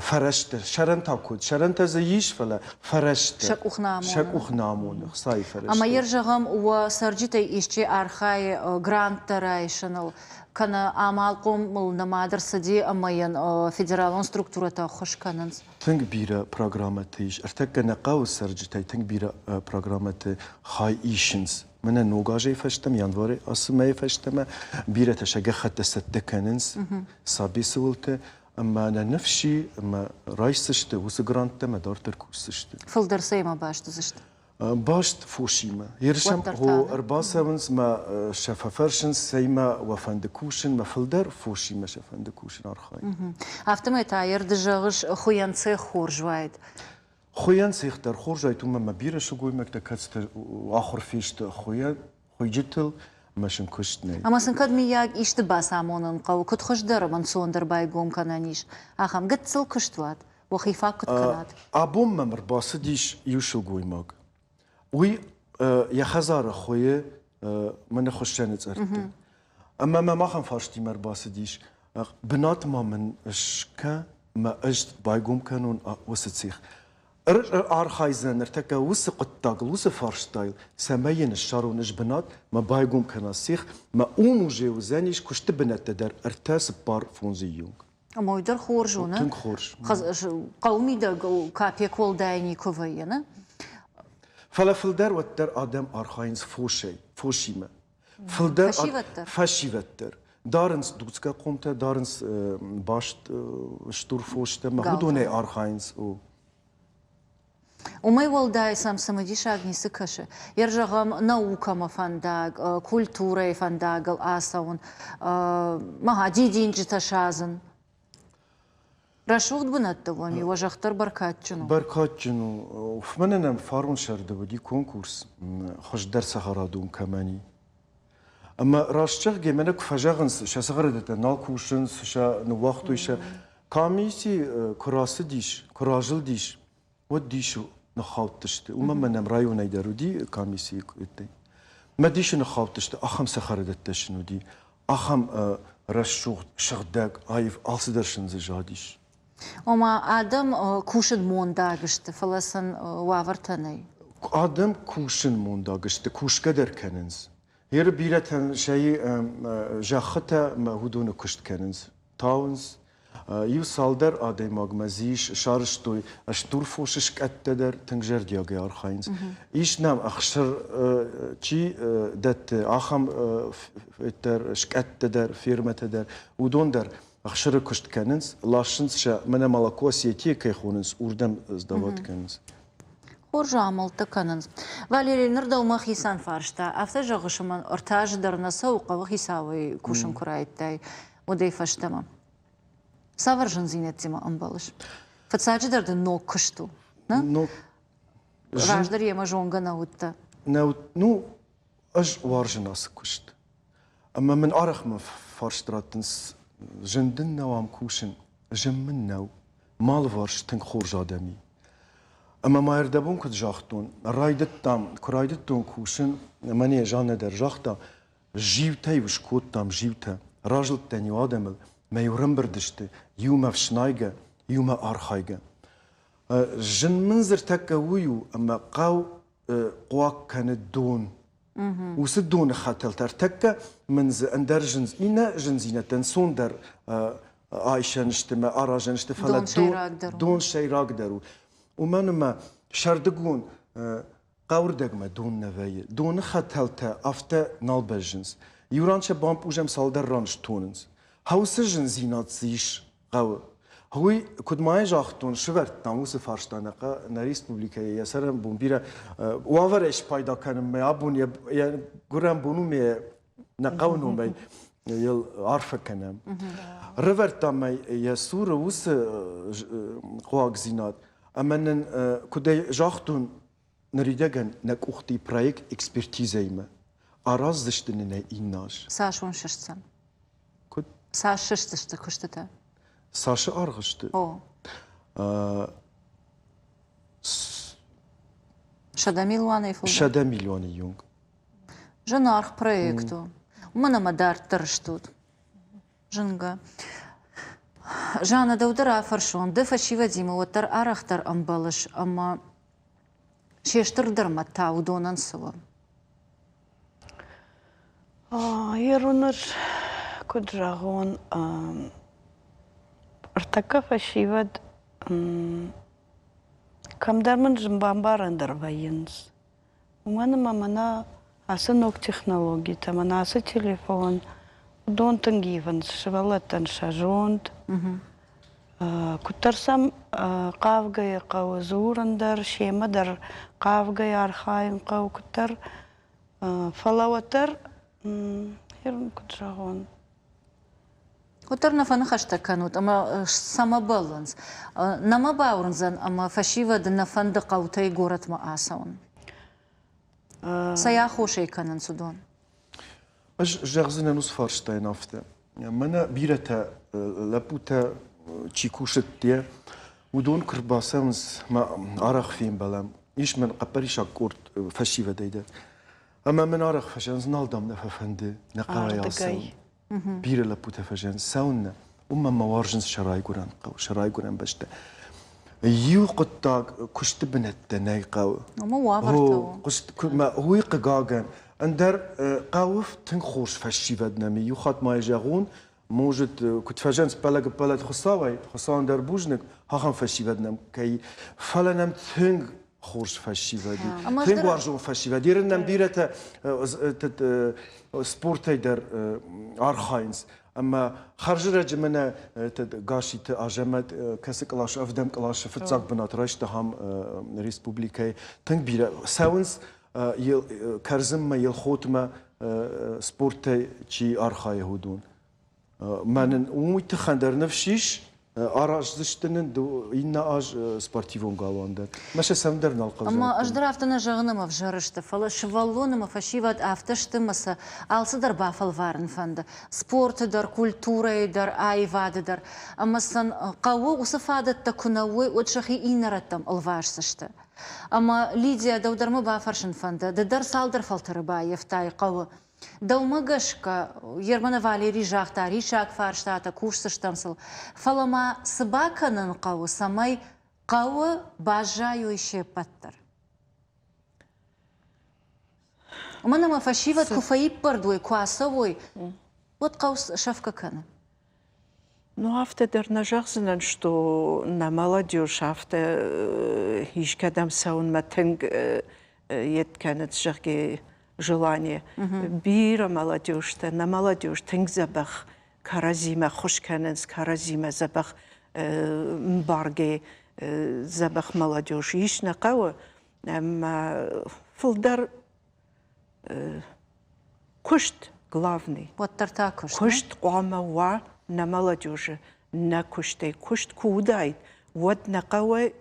фӕрӕзтӕ, сӕрӕн та куыд? Сӕрӕнтӕ дзы ис, фӕлӕ фӕрӕзтӕ. Сӕ къух нӕ амоны. Сӕ къух нӕ амоны, хцайы фӕрӕзтӕ. Ӕмӕ йӕ зӕгъӕм, уӕ цӕрджытӕй исчи архайы гранттӕ райсыныл, кӕнӕ амалхъомыл нымад ӕрцыди ӕмӕ йын федералон структурӕтӕ ӕххуыс кӕнынц? Тынг бирӕ программӕтӕ ис. Ӕртӕккӕ нӕ хъӕуы цӕрджытӕй тынг бирӕ программӕты хай исынц. Мӕнӕ ног азӕй фӕстӕмӕ, январы ацы мӕйы фӕстӕмӕ бирӕтӕ сӕ гӕххӕттӕ цӕттӕ кӕнынц сабисы уылты ӕмӕ нӕ ныфс и, ӕмӕ райсдзысты уыцы гранттӕ ӕмӕ дарддӕр кусдзысты. Фылдӕр цӕимӕ баст уыдзысты? Баст фосимӕ. Ерысӕм хо ӕрбацӕуынц мӕ сӕ фӕфӕрсынц, цӕимӕ уӕ фӕнды кусын, мӕ фылдӕр фосимӕ сӕ фӕнды кусын архайын. Афтӕмӕй та йӕ ды зӕгъыс, хуыйӕн цех хорз уаид. Хуыйӕн цех дӕр хорз уаид, уымӕн ӕмӕ бирӕ сылгоймӕгтӕ, кӕцытӕ ахуыр фесты хуыйӕн, хуыйджытыл, ӕмӕ сын куыст нӕй. Ӕмӕ сын кӕд, мыййаг, исты бацамонын хъӕуы, куыд хуыздӕр ӕмӕ ӕнцондӕр байгом кӕнӕн ис, ахӕм гыццыл куыстуат, уӕхи фаг куыд кӕнат? Абон мӕм ӕрбацыдис иу сылгоймаг. Уый йӕ хӕдзары хуыйы мӕнӕ хуыссӕны цъӕртты. Ӕмӕ мӕм ахӕм фарстимӕ ӕрбацыдис, бынат ма мын скӕ, мӕ ӕз байгом кӕнон уыцы цех. Архайдзӕн ныртӕккӕ уыцы хъуыддагыл, уыцы фарстайыл, цӕмӕй йын ссарон ӕз бынат, мӕ байгом кӕна цех, мӕ уым уже уыдзӕнис куысты бынӕттӕ дӕр ӕртӕ, цыппар, фондзы июнг. Ӕмӕ уый дӕр хорз у, нӕ? Тынг хорз. Хъӕуы мидӕг капек уӕлдай никуы вӕййы, нӕ? Фӕлӕ фылдӕр уӕддӕр адӕм архайынц фосӕй, фосимӕ. Фылдӕр фӕсивӕд дӕр. Фӕсивӕд дӕр. Дарынц дуцгӕ хъомтӕ, дарынц баст стур фостӕ, ӕмӕ уыдонӕй архайынц. Уымӕй уӕлдай сӕм цымыдисаг ницы кӕсы. Йе зӕгъӕм, наукӕмӕ фӕндаг, культурӕйы фӕндагыл ацӕуын, мӕ дидинджытӕ садзын. Рӕсугъд бынӕтты уӕм и, уӕ зӕхх дӕр бӕркадджын у. Бӕркадджын у. Мӕнӕ нӕм фарон сӕрды уыди конкурс хуыздӕр цӕхӕрадон кӕмӕн и. Ӕмӕ раст зӕгъгӕ, мӕнӕ куы фӕзӕгъынц, сӕ цӕхӕрадӕттӕ нал кусынц, сӕ ныууагътой сӕ. Комисси куы рацыдис, куы разылдис, уӕд дисы ныххаудтысты. Уымӕн мӕ нӕм районӕй дӕр уыди комиссийы куыдтӕй. Мӕ дисы ныххаудтысты, ахӕм цӕхӕрадӕттӕ сын уыди, ахӕм рӕсугъд, сыгъдӕг, аив алцыдӕр сын дзы задис. Ома адӕм кусын мондаг сты, фӕлӕ сын уавӕртӕ нӕй. Адӕм кусын мондаг сты, кусгӕ дӕр кӕнынц. Еры бирӕтӕн сӕ зӕххытӕ мӕ уыдоны куыст кӕнынц, тауынц. Иу цалдӕр адӕймагмӕ дзы ис, сарӕзтой стур фосы скъӕттӕ дӕр, тынг зӕрдиагӕй архайынц. Ис нӕм ӕхсыр чи дӕтты, ахӕм дӕр скъӕттӕ дӕр, фермӕтӕ дӕр, уыдон дӕр. Ӕхсыры куыст кӕнынц, ласынц сӕ, мӕнӕ молоко Осетия кӕй хонынц, уырдӕм сдават кӕнынц. Хорз амӕлттӕ кӕнынц. Валерий, ныр дӕумӕ хицӕн фарста. Афтӕ зӕгъыс, ӕмӕ ӕртӕ азы дӕр нӕ цӕуы, хъӕуыхицауӕй кусын куы райдыдтай, уӕдӕй фӕстӕмӕ. Цавӕр зындзинӕдтимӕ ӕмбӕлыс? Фыццаджыдӕр дын ног куыст у. Нӕ? Ног. Раздӕр йемӕ зонгӕ нӕ уыдтӕ. Нӕ уыд. Ну, ӕз уарзын ацы куыст. Ӕмӕ мын арӕх мӕ фарст раттынц, зын дын нӕу ам кусын, зын мын нӕу. Мӕ алыварс тынг хорз адӕм и. Ӕмӕ ма ӕрдӕбон куыд загътон, райдыдтам, куы райдыдтон кусын, мӕнӕ Жаннӕ дӕр загъта, зиутӕ-иу скодтам, зиутӕ. Разылдтӕн-иу адӕмыл, мӕ-иу ӕрӕмбырд сты, иумӕ ӕфснайгӕ, иумӕ архайгӕ. Зын мын дзыртӕккӕ уый у, ӕмӕ хъӕу хъуаг кӕны дон. Уыцы доны хӕтӕлтӕ ӕртӕккӕ мын дзы ӕндӕр зын, иннӕ зындзинӕдтӕ ӕнцондӕр айсӕн сты мӕ аразӕн сты, фӕлӕ дон сӕйрагдӕр у. Уымӕн ӕмӕ сӕрдыгон хъӕуырдӕгмӕ дон нӕ вӕййы. Доны хӕтӕлтӕ афтӕ нал бӕззынц. Иу ран сӕ бампъузӕм, цалдӕр ран стонынц. Хӕусы зындзинад цы ис хъӕуы. Уый, куыд ма йӕ загътон, сывӕрдтам уыцы фарста нӕ, нӕ республикӕйы йӕ цӕрӕнбон бирӕ уавӕрӕй спайда кӕнынмӕ абон йӕ гуырӕн бон у ме нӕ хъӕуы номӕй йыл арфӕ кӕнӕм. Рывӕрдтам ӕй йӕ цуры уыцы хъуагдзинад ӕмӕ нын, куыд ӕй загътон, ныридӕгӕн нӕ къухты проект экспертизӕимӕ. Араздзысты нын ӕй иннӕ аз. Цас уын сыстдзӕн? Куыд? Цас сыстдзысты куыстытӕ? Цасы аргъ сты? О. 100 милуанӕй фылдӕр? 100 миллионы юнг. Зынаргъ проект у. Уымӕн ӕмӕ дарддӕр стут. Зынгӕ. Жанна, дӕу дӕр афӕрсон, ды фӕсивӕдимӕ уӕддӕр арӕхдӕр ӕмбӕлыс ӕмӕ се стырдӕр мӕт та уыдонӕн цы у? Ирон ӕз куыд зӕгъон, ӕртӕккӕ фӕсивӕд кӕмдӕр мын зын бамбарӕн дӕр вӕййынц. Уымӕн ӕмӕ мӕнӕ ацы ног технологитӕ, мӕнӕ ацы телефон, уыдон тынг ивынц сывӕллӕттӕн сӕ зонд. Куыддӕр сӕм хъавгӕйӕ хъӕуы дзурын дӕр, семӕ дӕр хъавгӕйӕ архайын хъӕуы куыддӕр. Фӕлӕ уӕддӕр, куыд зӕгъон, Уӕддӕр нӕ фӕныхӕстӕ кӕнут ӕмӕ цӕмӕ бӕллынц? Нӕ мӕ бауырндзӕн ӕмӕ фӕсивӕды нӕ фӕнды хъӕутӕй горӕтмӕ ацӕуын. Цӕй аххосӕй кӕнынц уыдон? Ӕз зӕгъдзынӕн уыцы фарстайӕн афтӕ. Мӕнӕ бирӕтӕ лӕппутӕ чи кусыдте, уыдон куы рбацӕуынц, мӕ арӕх фембӕлӕм. Ис мын хъӕппӕрисаг къорд фӕсивӕдӕй дӕр. Ӕмӕ мын арӕх фӕзӕгъынц, нал дам нӕ фӕфӕнды нӕ хъӕуӕй ацӕуын. Бирӕ лӕппутӕ фӕзӕгъынц, цӕуыннӕ, уымӕн мӕ уарзынц сӕ райгуырӕн хъӕу, сӕ райгуырӕн бӕстӕ. Иу хъуыддаг куысты бынӕттӕ нӕй хъӕуы. Ӕмӕ уавӕртӕ у. Уый хъыгагӕн, ӕндӕр хъӕуы тынг хорз фӕсивӕд нӕм и. Иу хатт ма йӕ зӕгъон, может, куыд фӕзӕгъынц, ппӕлӕг-ппӕлӕт Хуыцауӕй, Хуыцауӕн дӕр бузныг, ахӕм фӕсивӕд нӕм кӕй, фӕлӕ нӕм тынг хорз фӕсивӕд и, тынг уарзон фӕсивӕд. Ирын нӕм бирӕтӕ спортӕй дӕр архайынц. Ӕмӕ хӕрзрӕджы мӕнӕ Гасситы Азӕмӕт, кӕцы къласы, ӕвдӕм къласы фыццаг бынат райста ахӕм республикӕйы, тынг бирӕ цӕуынц Кӕрдзынмӕ, Елхотмӕ спортӕй чи архайы, уыдон. Мӕнӕн уый тыххӕн дӕр ныфс ис, араздзысты нын иннӕ аз спортивон галуан дӕр. Мӕ сӕ сӕм дӕр нал хъӕудзӕн. Ӕмӕ ӕз дӕр афтӕ нӕ зӕгъын, ӕмӕ ӕвзӕр сты, фӕлӕ сывӕллон ӕмӕ фӕсивӕд афтӕ сты, ӕмӕ сӕ алцыдӕр бафӕлварын фӕнды. Спорты дӕр, культурӕйы дӕр, аивады дӕр. Ӕмӕ сын хъӕуы уыцы фадӕттӕ куы нӕ уой, уӕд сӕхи иннӕ рӕттӕм ӕлвасдзысты. Ӕмӕ, Лидия, дӕу дӕр мӕ бафӕрсын фӕнды, ды дӕр цалдӕр фӕлтӕры баййӕфтай хъӕуы. Дӕумӕ гӕсгӕ, Ерманы Валерий загъта, риссаг фарстатӕ, кусдзыстӕм сыл. Фӕлӕ ма цы бакӕнын хъӕуы, цӕмӕй хъӕуы баззайой се ппӕт дӕр? Уымӕн ӕмӕ фӕсивӕд куы фӕиппӕрд уой, куы ацӕуой, уӕд хъӕу сӕфгӕ кӕны. Ну, афтӕ дӕр нӕ зӕгъдзынӕн, что нӕ молодежь афтӕ искӕдӕм цӕуынмӕ тынг ед кӕнынц, зӕгъгӕ, желание. Бирӕ молодежьтӕ, нӕ молодежь тынг дзӕбӕх. Кӕрӕдзимӕ ххуыс кӕнынц, кӕрӕдзимӕ дзӕбӕх мбаргӕ, дзӕбӕх молодежь ис нӕ хъӕуы. Ӕмӕ фылдӕр куыст главный. Уӕддӕр та куыст. Куыст хъуамӕ уа нӕ молодежы, нӕ куыстӕй. Куыст куы уыдаид, уӕд нӕ хъӕуӕй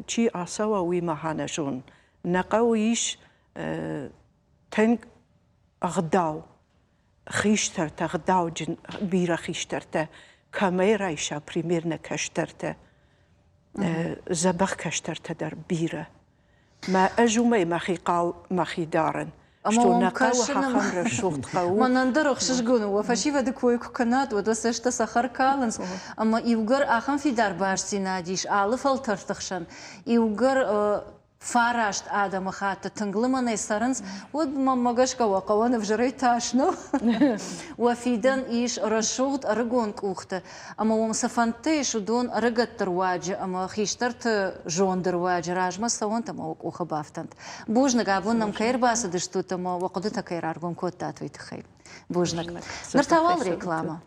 чи ацӕуа, уый мӕ нӕ зонын. Нӕ хъӕуы ис тынг ӕгъдау, хистӕртӕ, ӕгъдауджын бирӕ хистӕртӕ, кӕмӕй райса примерно кӕстӕртӕ, дзӕбӕх кӕстӕртӕ дӕр бирӕ. Мӕ ӕз уымӕй мӕхи хъал мӕхи дарын. Ӕмӕ уӕм кӕсын рӕсугъд хъӕу. Мӕнӕн дӕр ӕхсызгон у, уӕ фӕсивӕды кой куы кӕнат, уӕд уӕ цӕстӕ цӕхӕр калынц. Ӕмӕ иугӕр ахӕм фидар бастдзинад ис алы фӕлтӕрты хсӕн, иугӕр фараст адӕмыхатты тынг лымӕнӕй цӕрынц, уӕд мӕнмӕ гӕсгӕ уӕ хъӕуӕн ӕвзӕрӕй тас нӕу. Уӕ фидӕн ис рӕсугъд ӕрыгон къухты, ӕмӕ уым цы фӕндтӕ ис, уыдон ӕрыгӕтты руаджы ӕмӕ хистӕрты зонды руаджы размӕ цӕуӕнт ӕмӕ уӕ къухы бафтӕнт. Бузныг, абон нӕм кӕй ӕрбацыдыстут ӕмӕ уӕ хъуыдытӕ кӕй раргом кодтат, уый тыххӕй. Бузныг. Ныр та уал рекламӕ.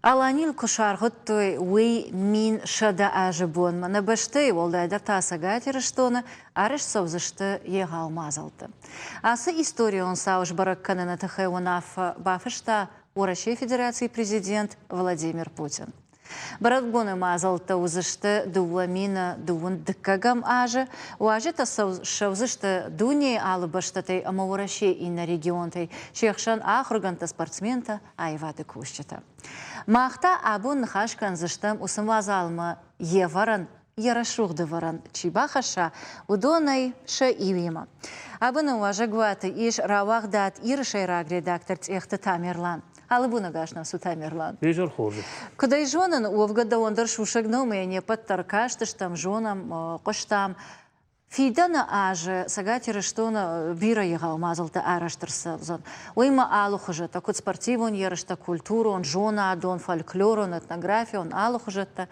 Аланийыл куы саргъуыдтой, уый 1100 азы бонмӕ нӕ бӕстӕйы, уӕлдайдӕр та Цӕгат Ирыстоны, арӕзт цӕудзысты егъау мадзӕлттӕ. Ацы историон цау сбӕрӕг кӕныны тыххӕй уынаффӕ бафыста Уӕрӕсейы Федерацийы президент Владимир Путин. Бӕрӕгбоны мадзӕлттӕ уыдзысты 2000 дыккӕгӕм азы. Уазджытӕ ссӕудзысты дунейы алы бӕстӕтӕй ӕмӕ Уӕрӕсейы иннӕ регионтӕй, се хсӕн ахуыргӕндтӕ, спортсментӕ, аивады кусджытӕ. Мах та абон ныхас кӕндзыстӕм уыцы мадзалмӕ йе вӕрӕн йӕ рӕсугъд ӕвӕрӕн чи бахӕсса, уыдонӕй сӕ иуимӕ. Абоны уазӕгуаты ис рауагъдад Иры сӕйраг редактор Тъехты Тамерлан. Алы бон ӕгас нӕ цу, Тамерлан. Изӕр хорз. Куыд ӕй зонын, уӕвгӕ дӕуӕн дӕр сусӕг нӕу, мӕ не ппӕт дӕр кастыстӕм, зонӕм, хъуыстам. Фидӕны азы Цӕгат Ирыстоны бирӕ егъау мадзӕлттӕ арӕзт ӕрцӕудзӕн. Уыимӕ алыхуызӕттӕ, куыд спортивон ерыстӕ, культурон, зонадон, фольклорон, этнографион, алыхуызӕттӕ.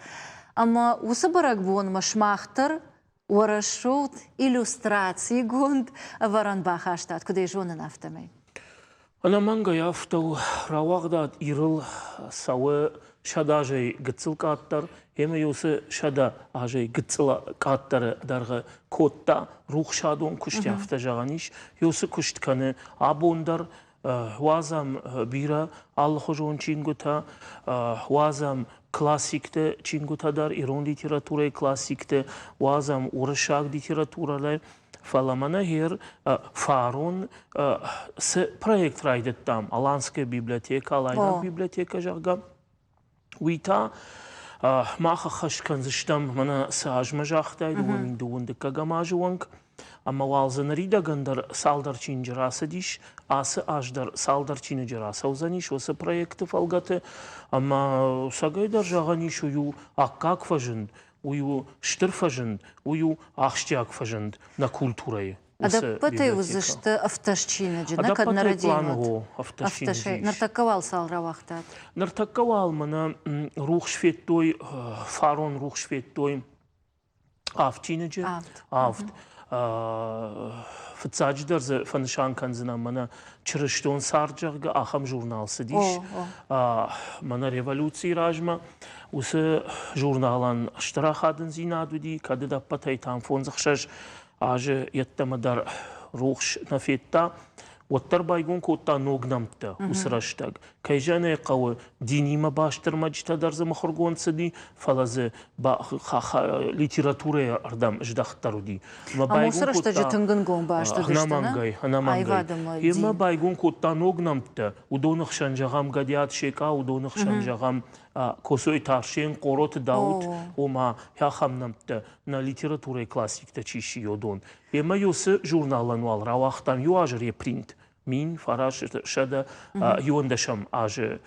Ӕмӕ уыцы бӕрӕгбонмӕ сымах дӕр уӕ рӕсугъд иллюстрацигонд ӕвӕрӕн бахастат, куыд ӕй зонын, афтӕмӕй. Ӕнӕмӕнгӕй афтӕ у, рауагъдад Ирыл цӕуы 100 азӕй гыццыл къаддӕр, ӕмӕ уыцы 100 азӕй гыццыл къаддӕры дӕргъы кодта рухсадон куыстӕ, афтӕ зӕгъӕн ис. Уыцы куыст кӕны абон дӕр, уадзӕм бирӕ алыхуызон чингуытӕ, уадзӕм классикты чингуытӕ дӕр, ирон литературӕйы классикты, уадзӕм уырыссаг литературӕйы. Фӕлӕ мӕнӕ гъер фарон цы проект райдыдтам, Аланская библиотека, Алайнаг библиотека, зӕгъгӕ, уый та мах ӕххӕст кӕндзыстӕм, мӕнӕ цы азмӕ загътай, 2012 дыккӕгӕм азы онг. Ӕмӕ уал дзы ныридӕгӕн дӕр цалдӕр чиныджы рацыдис, ацы аз дӕр цалдӕр чиныджы рацӕудзӕнис уыцы проекты фӕлгӕты. Ӕмӕ цӕгӕйдӕр зӕгъӕн ис, уый у аккаг фӕзынд, уый у стыр фӕзынд, уый у ахсджиаг фӕзынд нӕ культурӕйы. Ӕдӕппӕтӕй уыдзысты ӕфтӕс чиныджы, нӕ кӕд нӕ рӕдийын Ӕфтӕсӕй. Ныртӕккӕ уал цал рауагътат? Ныртӕккӕ уал мӕнӕ рухс федтой, фарон рухс федтой авд чиныджы. Авд. Фыццаджыдӕр дзы фӕнысан кӕндзынӕн мӕнӕ Чырыстон цард, зӕгъгӕ, ахӕм журнал цыдис. Мӕнӕ революцийы размӕ Уыцы журналӕн стыр ахадындзинад уыди, кӕд ӕдӕппӕтӕй там фондз-ӕхсӕз азы йеддӕмӕ дӕр рухс нӕ федта, уӕддӕр байгом кодта ног нӕмттӕ уыцы рӕстӕг. Кӕй зӕгъын ӕй хъӕуы, динимӕ баст ӕрмӕджытӕ дӕр дзы мыхуыргонд цыди, фӕлӕ дзы литературӕйы ӕрдӕм здӕхт дӕр уыди. Ӕмӕ уыцы рӕстӕджы тынг ӕнгом баст уыдысты, Ӕнӕмӕнгӕй, ӕнӕмӕнгӕй. Емӕ байгом кодта ног нӕмттӕ, уыдоны хсӕн, зӕгъӕм, Гӕдиат Секъа, уыдоны хсӕн, зӕгъӕм, Косойты Арсен, Хъороты Дауыт, ома ахӕм нӕмттӕ нӕ литературӕйы классиктӕ чи сси, уыдон. Ӕмӕ уыцы журналӕн уал рауагътам иу азы репринт, 1911 азы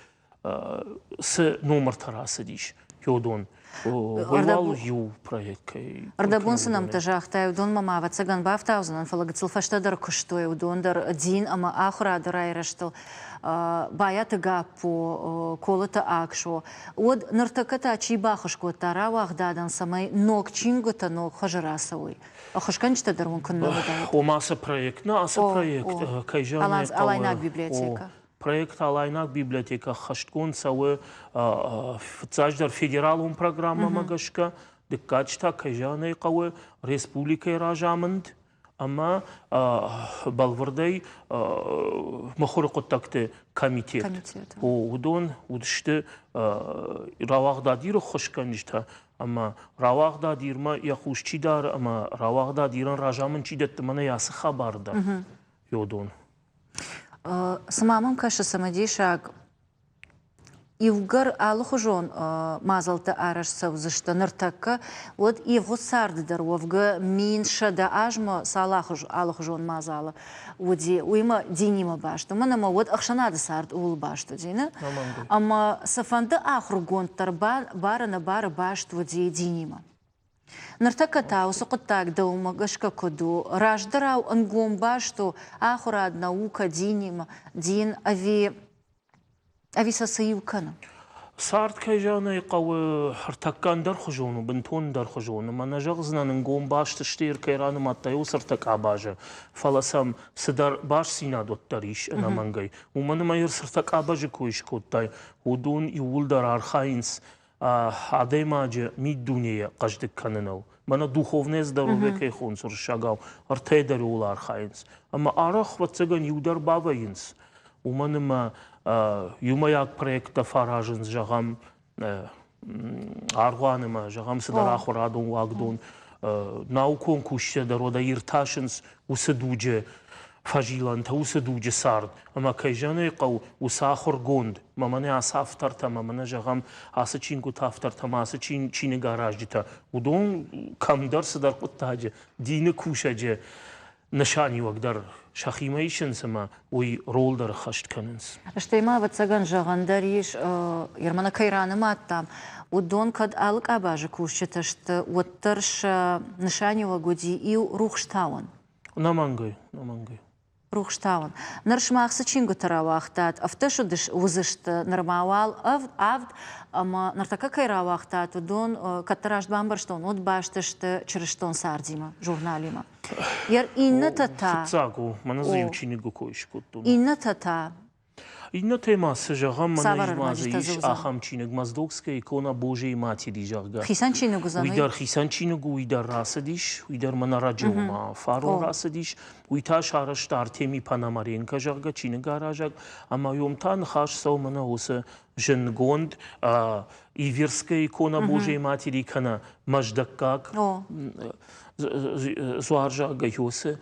цы номыртӕ рацыдис. Уыдон. Уый иу проект кӕй. Ӕрдӕбон цы нӕмттӕ загътай, уыдонмӕ ма ӕвӕццӕгӕн бафтаудзынӕн, фӕлӕ гыццыл фӕстӕдӕр куыстой уыдон дӕр дин ӕмӕ ахуырады райрӕзтыл. Байаты Гаппо, Колыты Аксо. Уӕд ныртӕккӕ та чи баххуыс кодта рауагъдадӕн, цӕмӕй ног чингуытӕ ног хуызы рацӕуой? Ӕххуысгӕнджытӕ дӕр уын куыннӕ уыдаид? Ома ацы проект, нӕ ацы проект, кӕй зӕгъын ӕй хъӕуы. Алайнаг библиотекӕ. Проект Алайнаг библиотекӕ ӕххӕстгонд цӕуы фыццаджыдӕр федералон программӕмӕ гӕсгӕ, дыккаджы та, кӕй зӕгъын ӕй хъӕуы, республикӕйы разамынд ӕмӕ бӕлвырдӕй мыхуыры хъуыддӕгты комитет. Уыдон уыдысты рауагъдад Иры ххуысгӕнджытӕ ӕмӕ рауагъдад Ирмӕ йӕ хъус чи дары ӕмӕ рауагъдад Ирӕн разамынд чи дӕтты, мӕнӕ ацы хабар дӕр, уыдон. Цыма мӕм кӕсы цымыдисаг, иугӕр алыхуызон мадзӕлттӕ арӕзт цӕудзысты ныртӕккӕ, уӕд ивгъуыд царды дӕр уӕвгӕ 1100 азмӕ цал алыхуызон мадзалы уыди, уыимӕ динимӕ баст, уымӕн ӕмӕ уӕд ӕхсӕнады цард ууыл баст уыди, нӕ? Ӕмӕ цыфӕнды ахуыргонд дӕр бар-ӕнӕбары баст уыди динимӕ. Ныртӕккӕ та уыцы хъуыддаг дӕумӕ гӕсгӕ куыд у? Раздӕрау ӕнгом баст у ахуырад, наукӕ, динимӕ, дин ӕви, ӕви сӕ цы иу кӕны? Цард, кӕй зӕгъын ӕй хъӕуы, ӕртӕккӕ ӕндӕрхуызон у, бынтон ӕндӕрхуызон. Ӕмӕ нӕ зӕгъдзынӕн, ӕнгом баст сты, кӕй ранымадтай, уыцы ӕртӕ къабазы, фӕлӕ сӕм цыдӕр бастдзинад уӕддӕр ис ӕнӕмӕнгӕй. Уымӕн ӕмӕ цы ӕртӕ къабазы кой скодтай, уыдон иууылдӕр архайынц адӕймаджы миддунейы хъӕздыг кӕныныл. Мӕнӕ духовное здоровье кӕй хонынц уырыссагау, ӕртӕ дӕр ууыл архайынц. Ӕмӕ арӕх, ӕвӕццӕгӕн, иу дӕр бавӕййынц, уымӕн ӕмӕ иумӕйаг проекттӕ фӕаразынц, зӕгъӕм, аргъуаны ӕмӕ, зӕгъӕм, цыдӕр ахуырадон уагдон, наукон кусджытӕ дӕр уӕдӕ иртасынц уыцы дуджы фӕзилӕнтӕ, уыцы дуджы цард. Ӕмӕ кӕй зӕгъын ӕй хъӕуы, уыцы ахуыргонд, мӕ мӕнӕ ацы автортӕ, мӕ мӕнӕ зӕгъӕм, ацы чингуыты автортӕ, мӕ ацы чиныгаразджытӕ, уыдон кӕмдӕр цыдӕр хъуыддаджы, дины кусӕджы нысаниуӕг дӕр сӕхимӕ исынц ӕмӕ уый рол дӕр ӕххӕст кӕнынц. Стӕй ма, ӕвӕццӕгӕн, зӕгъӕн дӕр ис, Ермана кӕй ранымадтам, уыдон кӕд алы къабазы кусджытӕ сты, уӕддӕр сӕ нысаниуӕг уыди иу рухстауӕн. Ӕнӕмӕнгӕй, ӕнӕмӕнгӕй. Рухстауӕн. Ныр сымах цы чингуытӕ рауагътат, афтӕ уыдзысты нырма уал авд, ӕмӕ ныртӕккӕ кӕй рауагътат, уыдон, кӕддӕр раст бамбӕрстон, уыд баст сты чырыстон цардимӕ, журналимӕ. Иннӕтӕ та... Фыццаг у, мӕнӕ дзы иу чиныгы кой скодтон. Иннӕтӕ та Иннӕтӕй ма цы зӕгъӕм, мӕнӕ ма дзы ис ахӕм чиныг «Моздокская икона Божьей Матери», зӕгъгӕ. Хицӕн чиныг уыдзӕн? Уый дӕр хицӕн чиныг у, уый дӕр рацыдис, уый дӕр мӕнӕ раджы ма фарон рацыдис. Уый та сарӕзта Артемий Пономаренко, зӕгъгӕ, чиныгаразӕг. Ӕмӕ уым та ныхас цӕуы мӕнӕ уыцы зындгонд Иверская икона Божьей Матери кӕнӕ Мӕздӕггаг дзуар, зӕгъгӕ, уыцы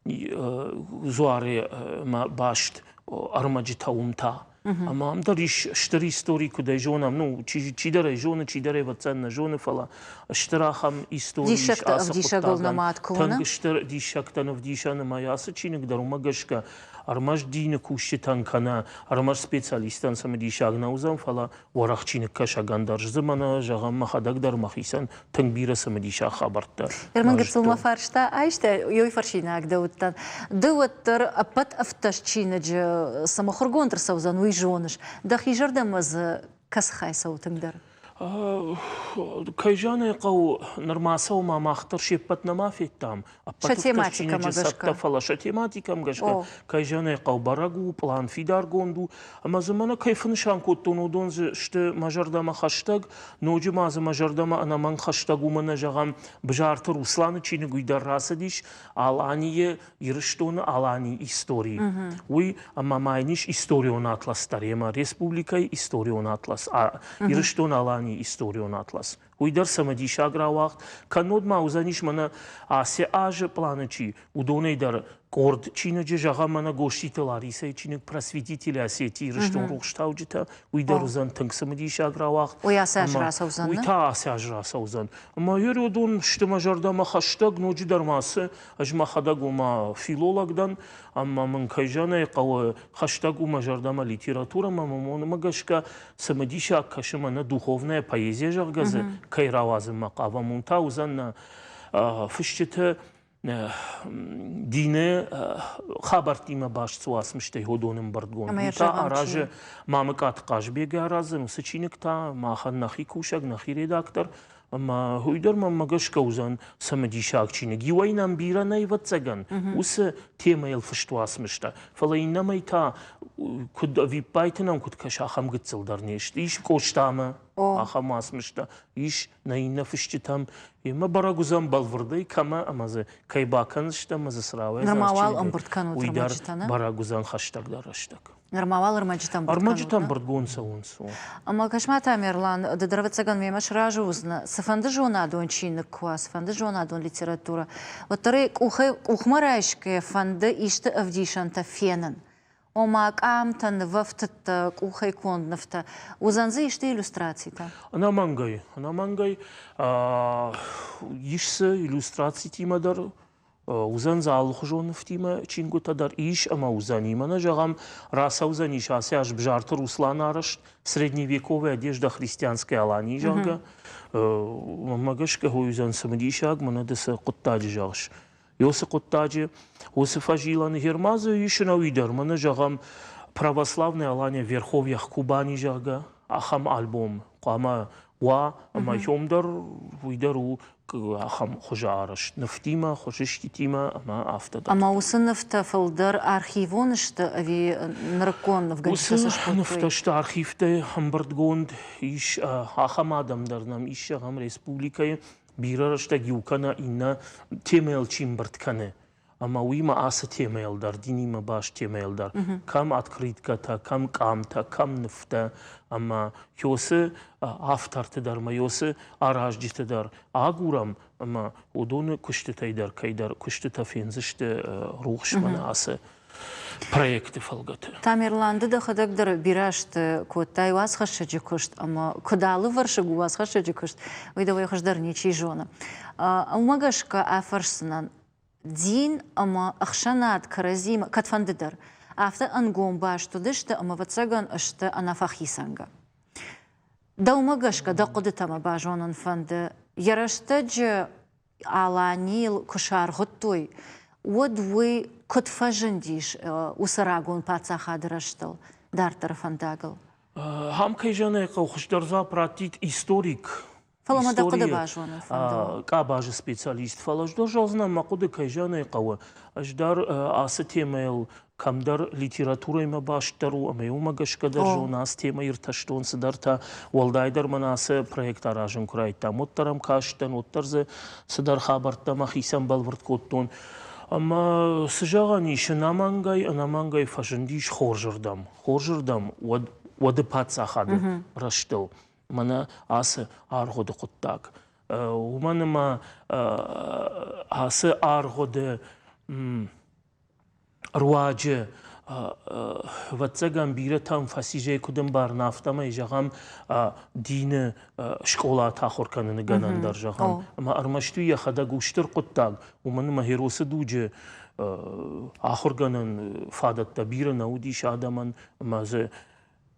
дзуаримӕ баст ӕрмӕджытӕ уым та. Ӕмӕ ам дӕр ис стыр истори, куыд ӕй зонӕм, ну, чидӕр ӕй зоны, чидӕр ӕй ӕвӕццӕн нӕ зоны, фӕлӕ стыр ахӕм истори ис ацы хъуыддагӕн. Тынг стыр диссӕгтӕн ӕвдисӕн ӕмӕ ацы чиныг дӕр уымӕ гӕсгӕ ӕрмӕст дины кусджытӕн кӕнӕ ӕрмӕст специалисттӕн цымыдисаг нӕ уыдзӕн, фӕлӕ уӕрӕх чиныгкӕсӕгӕн дӕр. Дзы мӕнӕ, зӕгъӕм, мӕхӕдӕг дӕр мӕхицӕн тынг бирӕ цымыдисаг хабӕрттӕ. Герман гыццыл мӕ фарста айста, ёй фӕрсинаг дӕ уыдтӕн. Ды уӕддӕр ӕппӕт ӕфтӕс чиныджы цы мыхуыргонд ӕрцӕудзӕн, уый зоныс. Дӕхи зӕрдӕмӕ дзы кӕцы хай цӕуы тынгдӕр? Кӕй зӕгъын ӕй хъӕуы, нырма цӕуы ма мах дӕр се ппӕт нӕма федтам. Сӕ тематикӕмӕ гӕсгӕ. Фӕлӕ сӕ тематикӕмӕ гӕсгӕ, кӕй зӕгъын ӕй хъӕуы, бӕрӕг у, пълан фидаргонд у. Ӕмӕ дзы мӕнӕ кӕй фӕнысан кодтон, уыдон дзы сты мӕ зӕрдӕмӕ хӕстӕг, ноджы ма дзы мӕ зӕрдӕмӕ ӕнӕмӕнг хӕстӕг у мӕнӕ, зӕгъӕм, Бзарты Русланы чиныг уый дӕр рацыдис Аланийы, Ирыстоны Аланийы истори. Уый ӕмӕ ма йын ис историон атлас дӕр, ӕмӕ республикӕйы историон атлас, Ирыстон-Аланийы историон атлас. Уый дӕр цымыдисаг рауагъд. Кӕннод ма уыдзӕнис мӕнӕ ацы азы планы чи, уыдонӕй дӕр къорд чиныджы, зӕгъӕм, мӕнӕ Гоститы Ларисӕйы чиныг «Просветители Осетии Ирыстон рухстауджытӕ», уый дӕр уыдзӕн тынг цымыдисаг рауагъд. Уый ацы аз рацӕудзӕн? Уый та ацы аз рацӕудзӕн. Ӕмӕ уыдон сты мӕ зӕрдӕмӕ хӕстӕг, ноджыдӕр ма цы, ӕз мӕхӕдӕг ома филолог дӕн, ӕмӕ мын кӕй зӕгъын ӕй хъӕуы, хӕстӕг у мӕ зӕрдӕмӕ литературӕмӕ, мӕ гӕсгӕ цымыдисаг кӕсы мӕнӕ духовная поэзия, зӕгъгӕ дзы кӕй рауадзынмӕ хъавӕм, уым та уыдзӕн нӕ фысджыты дины хабӕрттимӕ баст цы уацмыстӕй уыдон ӕмбырдгонд. Уый та аразы Мамыкъаты Хъазбег аразы уыцы чиныг та махӕн нӕхи кусӕг, нӕхи редактор. Ӕмӕ уый дӕр мӕнмӕ гӕсгӕ уыдзӕн цымыдисаг чиныг. Иуӕй нӕм бирӕ нӕй, ӕвӕццӕгӕн, уыцы темӕйыл фыст уацмыстӕ, фӕлӕ иннӕмӕй та, куыд ӕвиппайты нӕм куыд кӕсы, ахӕм гыццыл дӕр не сты. Ис Къостамӕ ахӕм уацмыстӕ, ис нӕ иннӕ фысджытӕм. Емӕ бӕрӕг уыдзӕн бӕлвырдӕй кӕмӕ ӕмӕ дзы кӕй бакӕндзыстӕм ӕмӕ дзы цы рауайдзӕн, Нырма уал ӕмбырд кӕнут уый дӕр бӕрӕг уыдзӕн хӕстӕгдӕр рӕстӕг. Нырма уал ӕрмӕджытӕ ӕмбырд Ӕрмӕджытӕ ӕмбырдгонд цӕуынц. Ӕмӕ кӕс-ма, Тамерлан, ды дӕр ӕвӕццӕгӕн мемӕ сразы уыдзынӕ, цыфӕнды зонадон чиныг куы уа, цыфӕнды зонадон литературӕ, уӕддӕр ӕй къухӕй къухмӕ райсгӕйӕ фӕнды исты ӕвдисӕнтӕ фенын. Ома къамтӕ, нывӕфтыдтӕ, къухӕй конд нывтӕ. Уыдзӕн дзы исты иллюстрацитӕ? Ӕнӕмӕнгӕй, ӕнӕмӕнгӕй. Ис дзы иллюстрацитимӕ дӕр Уыдзӕн дзы алыхуызон нывтимӕ чингуытӕ дӕр ис ӕмӕ уыдзӕни. Мӕнӕ зӕгъӕм, рацӕудзӕнис ацы аз Бзарты Руслан арӕзт «Средневековая одежда христианской Алании», зӕгъгӕ. Мӕнмӕ гӕсгӕ уый уыдзӕн цымыдисаг, мӕнӕ ды цы хъуыддаджы зӕгъыс. Уыцы хъуыддаджы, уыцы фӕзилӕны герма дзы ис ӕнӕуи дӕр. Мӕнӕ зӕгъӕм, «Православная Алания в верховьях Кубани», зӕгъгӕ, ахӕм альбом хъуамӕ уа, ӕмӕ уым дӕр уый дӕр у ахӕм хуызы арӕзт нывтимӕ, хуызиститимӕ ӕмӕ афтӕ дарддӕр. Ӕмӕ уыцы нывтӕ фылдӕр архивон сты ӕви нырыккон нывгӕнджытӕ цы скодтой? Уыцы нывтӕ сты архивтӕй ӕмбырдгонд. Ис ахӕм адӕм дӕр нӕм ис, зӕгъӕм, республикӕйы бирӕ рӕстӕг иу кӕнӕ иннӕ темӕйыл чи ӕмбырд кӕны. Ӕмӕ уыимӕ ацы темӕйыл дӕр, динимӕ баст темӕйыл дӕр, кӕм открыткӕтӕ, кӕм къамтӕ, кӕм нывтӕ, ӕмӕ уыцы авторты дӕр ӕмӕ уыцы аразджыты дӕр агурӕм, ӕмӕ уыдоны куыстытӕй дӕр кӕйдӕр куыстытӕ фендзысты рухс мӕнӕ ацы проекты фӕлгӕты. Тамерлан, ды дӕхӕдӕг дӕр бирӕ азты кодтай уацхӕссӕджы куыст ӕмӕ куыд алывӕрсыг у уацхӕссӕджы куыст, уый дӕуӕй хуыздӕр ничи зоны. Уымӕ гӕсгӕ афӕрсдзынӕн, дин ӕмӕ ӕхсӕнад кӕрӕдзимӕ кӕдфӕнды дӕр афтӕ ӕнгом баст уыдысты ӕмӕ, ӕвӕццӕгӕн, сты ӕнӕфӕхицӕнгӕ. Дӕумӕ гӕсгӕ дӕ хъуыдытӕ мӕ базонын фӕнды, йӕ рӕстӕджы Аланийыл куы саргъуыдтой, уӕд уый куыд фӕзындис уыцы рагон паддзахады рӕзтыл, дарддӕры фӕндагыл? Ам, кӕй зӕгъын ӕй хъӕуы, хуыздӕр дзуапп раттид историк Фӕлӕ мӕ дӕ хъуыды базонын фӕнды. Къабазы специалист. Фӕлӕ ӕз дӕр зӕгъдзынӕн, мӕ хъуыды кӕй зӕгъын ӕй хъӕуы. Ӕз дӕр ацы темӕйыл кӕмдӕр литературӕимӕ баст дӕр у ӕмӕ уымӕ гӕсгӕ дӕр зон ацы темӕ иртӕстон цыдӕртӕ. Уӕлдайдӕр мӕн ацы проект аразын куы райдыдтам, уӕддӕр ӕм кастӕн, уӕддӕр дзы цыдӕр хабӕрттӕ мӕхицӕн бӕлвырд кодтон. Ӕмӕ цы зӕгъӕн ис, ӕнӕмӕнгӕй, ӕнӕмӕнгӕй фӕзындис хорзырдӕм. Хорзырдӕм уӕд уӕды паддзахады рӕзтыл. мӕнӕ ацы аргъуыды хъуыддаг. Уымӕн ӕмӕ ацы аргъуыды руаджы ӕвӕццӕгӕн бирӕтӕм фӕцизӕй куыд ӕмбарын, афтӕмӕй, зӕгъӕм, дины скъолаты ахуыр кӕныны гӕнӕн дӕр, зӕгъӕм. Ӕмӕ ӕрмӕст уый йӕхӕдӕг у стыр хъуыддаг, уымӕн ӕмӕ Херосы дуджы ахуыргӕнӕн фадӕттӕ бирӕ нӕ уыдис адӕмӕн, ӕмӕ дзы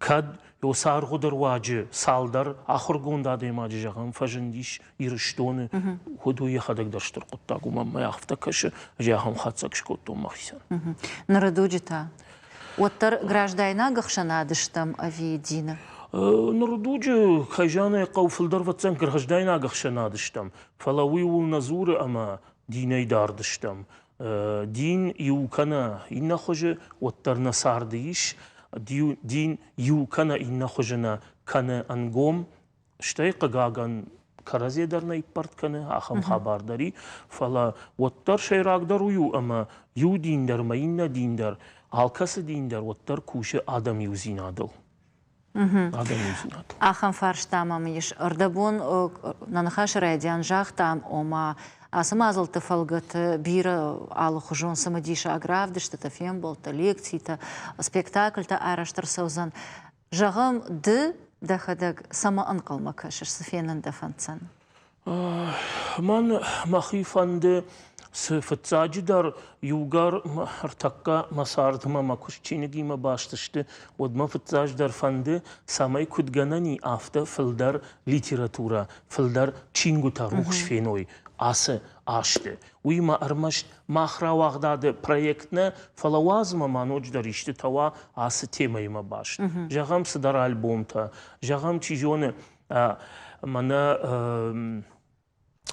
Кӕд уыцы аргъуыды руаджы цалдӕр ахуыргонд адӕймаджы, зӕгъӕм, фӕзындис Ирыстоны, уӕд уый йӕхӕдӕг дӕр стыр хъуыддаг у. Мӕнмӕ афтӕ кӕсы, ӕз ахӕм хатдзӕг скодтон мӕхицӕн. Ныры дуджы та? Уӕддӕр граждайнаг ӕхсӕнады стӕм ӕви дины? Ныры дуджы, кӕй зӕгъын ӕй хъӕуы, фылдӕр ӕвӕццӕгӕн граждайнаг ӕхсӕнады стӕм, фӕлӕ уый ууыл нӕ дзуры ӕмӕ динӕй дард стӕм. Дин иу кӕнӕ иннӕ хуызы уӕддӕр нӕ царды ис, дин иу кӕнӕ иннӕ хуызы нӕ кӕны ӕнгом, стӕй, хъыгагӕн, кӕрӕдзийӕ дӕр нӕ иппӕрд кӕны, ахӕм хабар дӕр и, фӕлӕ уӕддӕр сӕйрагдӕр уый у, ӕмӕ иу дин дӕр ӕмӕ иннӕ дин дӕр, алкӕцы дин дӕр уӕддӕр кусы адӕм иудзинадыл. Адӕмондзинад. Ахӕм фарста мӕм ис. Ӕрдӕбон нӕ ныхасы райдиан загътам, ома ацы мадзӕлтты фӕлгӕты бирӕ алыхуызон цымыдисаг равдыстытӕ, фембӕлдтӕ, лекцитӕ, спектакльтӕ арӕзт ӕрцӕудзӕн. Зӕгъӕм, ды дӕхӕдӕг цӕмӕ ӕнхъӕлмӕ кӕсыс, цы фенын дӕ фӕнддзӕн? Мӕн мӕхи фӕнды, цы фыццаджыдӕр иугӕр ӕртӕккӕ мӕ цардмӕ мӕ куыст чиныгимӕ баст сты, уӕд мӕ фыццаджыдӕр фӕнды, цӕмӕй куыд гӕнӕн и, афтӕ фылдӕр литературӕ, фылдӕр чингуытӕ рухс феной ацы азты. Уыимӕ ӕрмӕст мах рауагъдады проект нӕ, фӕлӕ уадзмӕ ма ноджыдӕр истытӕ уа ацы темӕимӕ баст. Зӕгъӕм, цыдӕр альбомтӕ, зӕгъӕм, чи зоны, мӕнӕ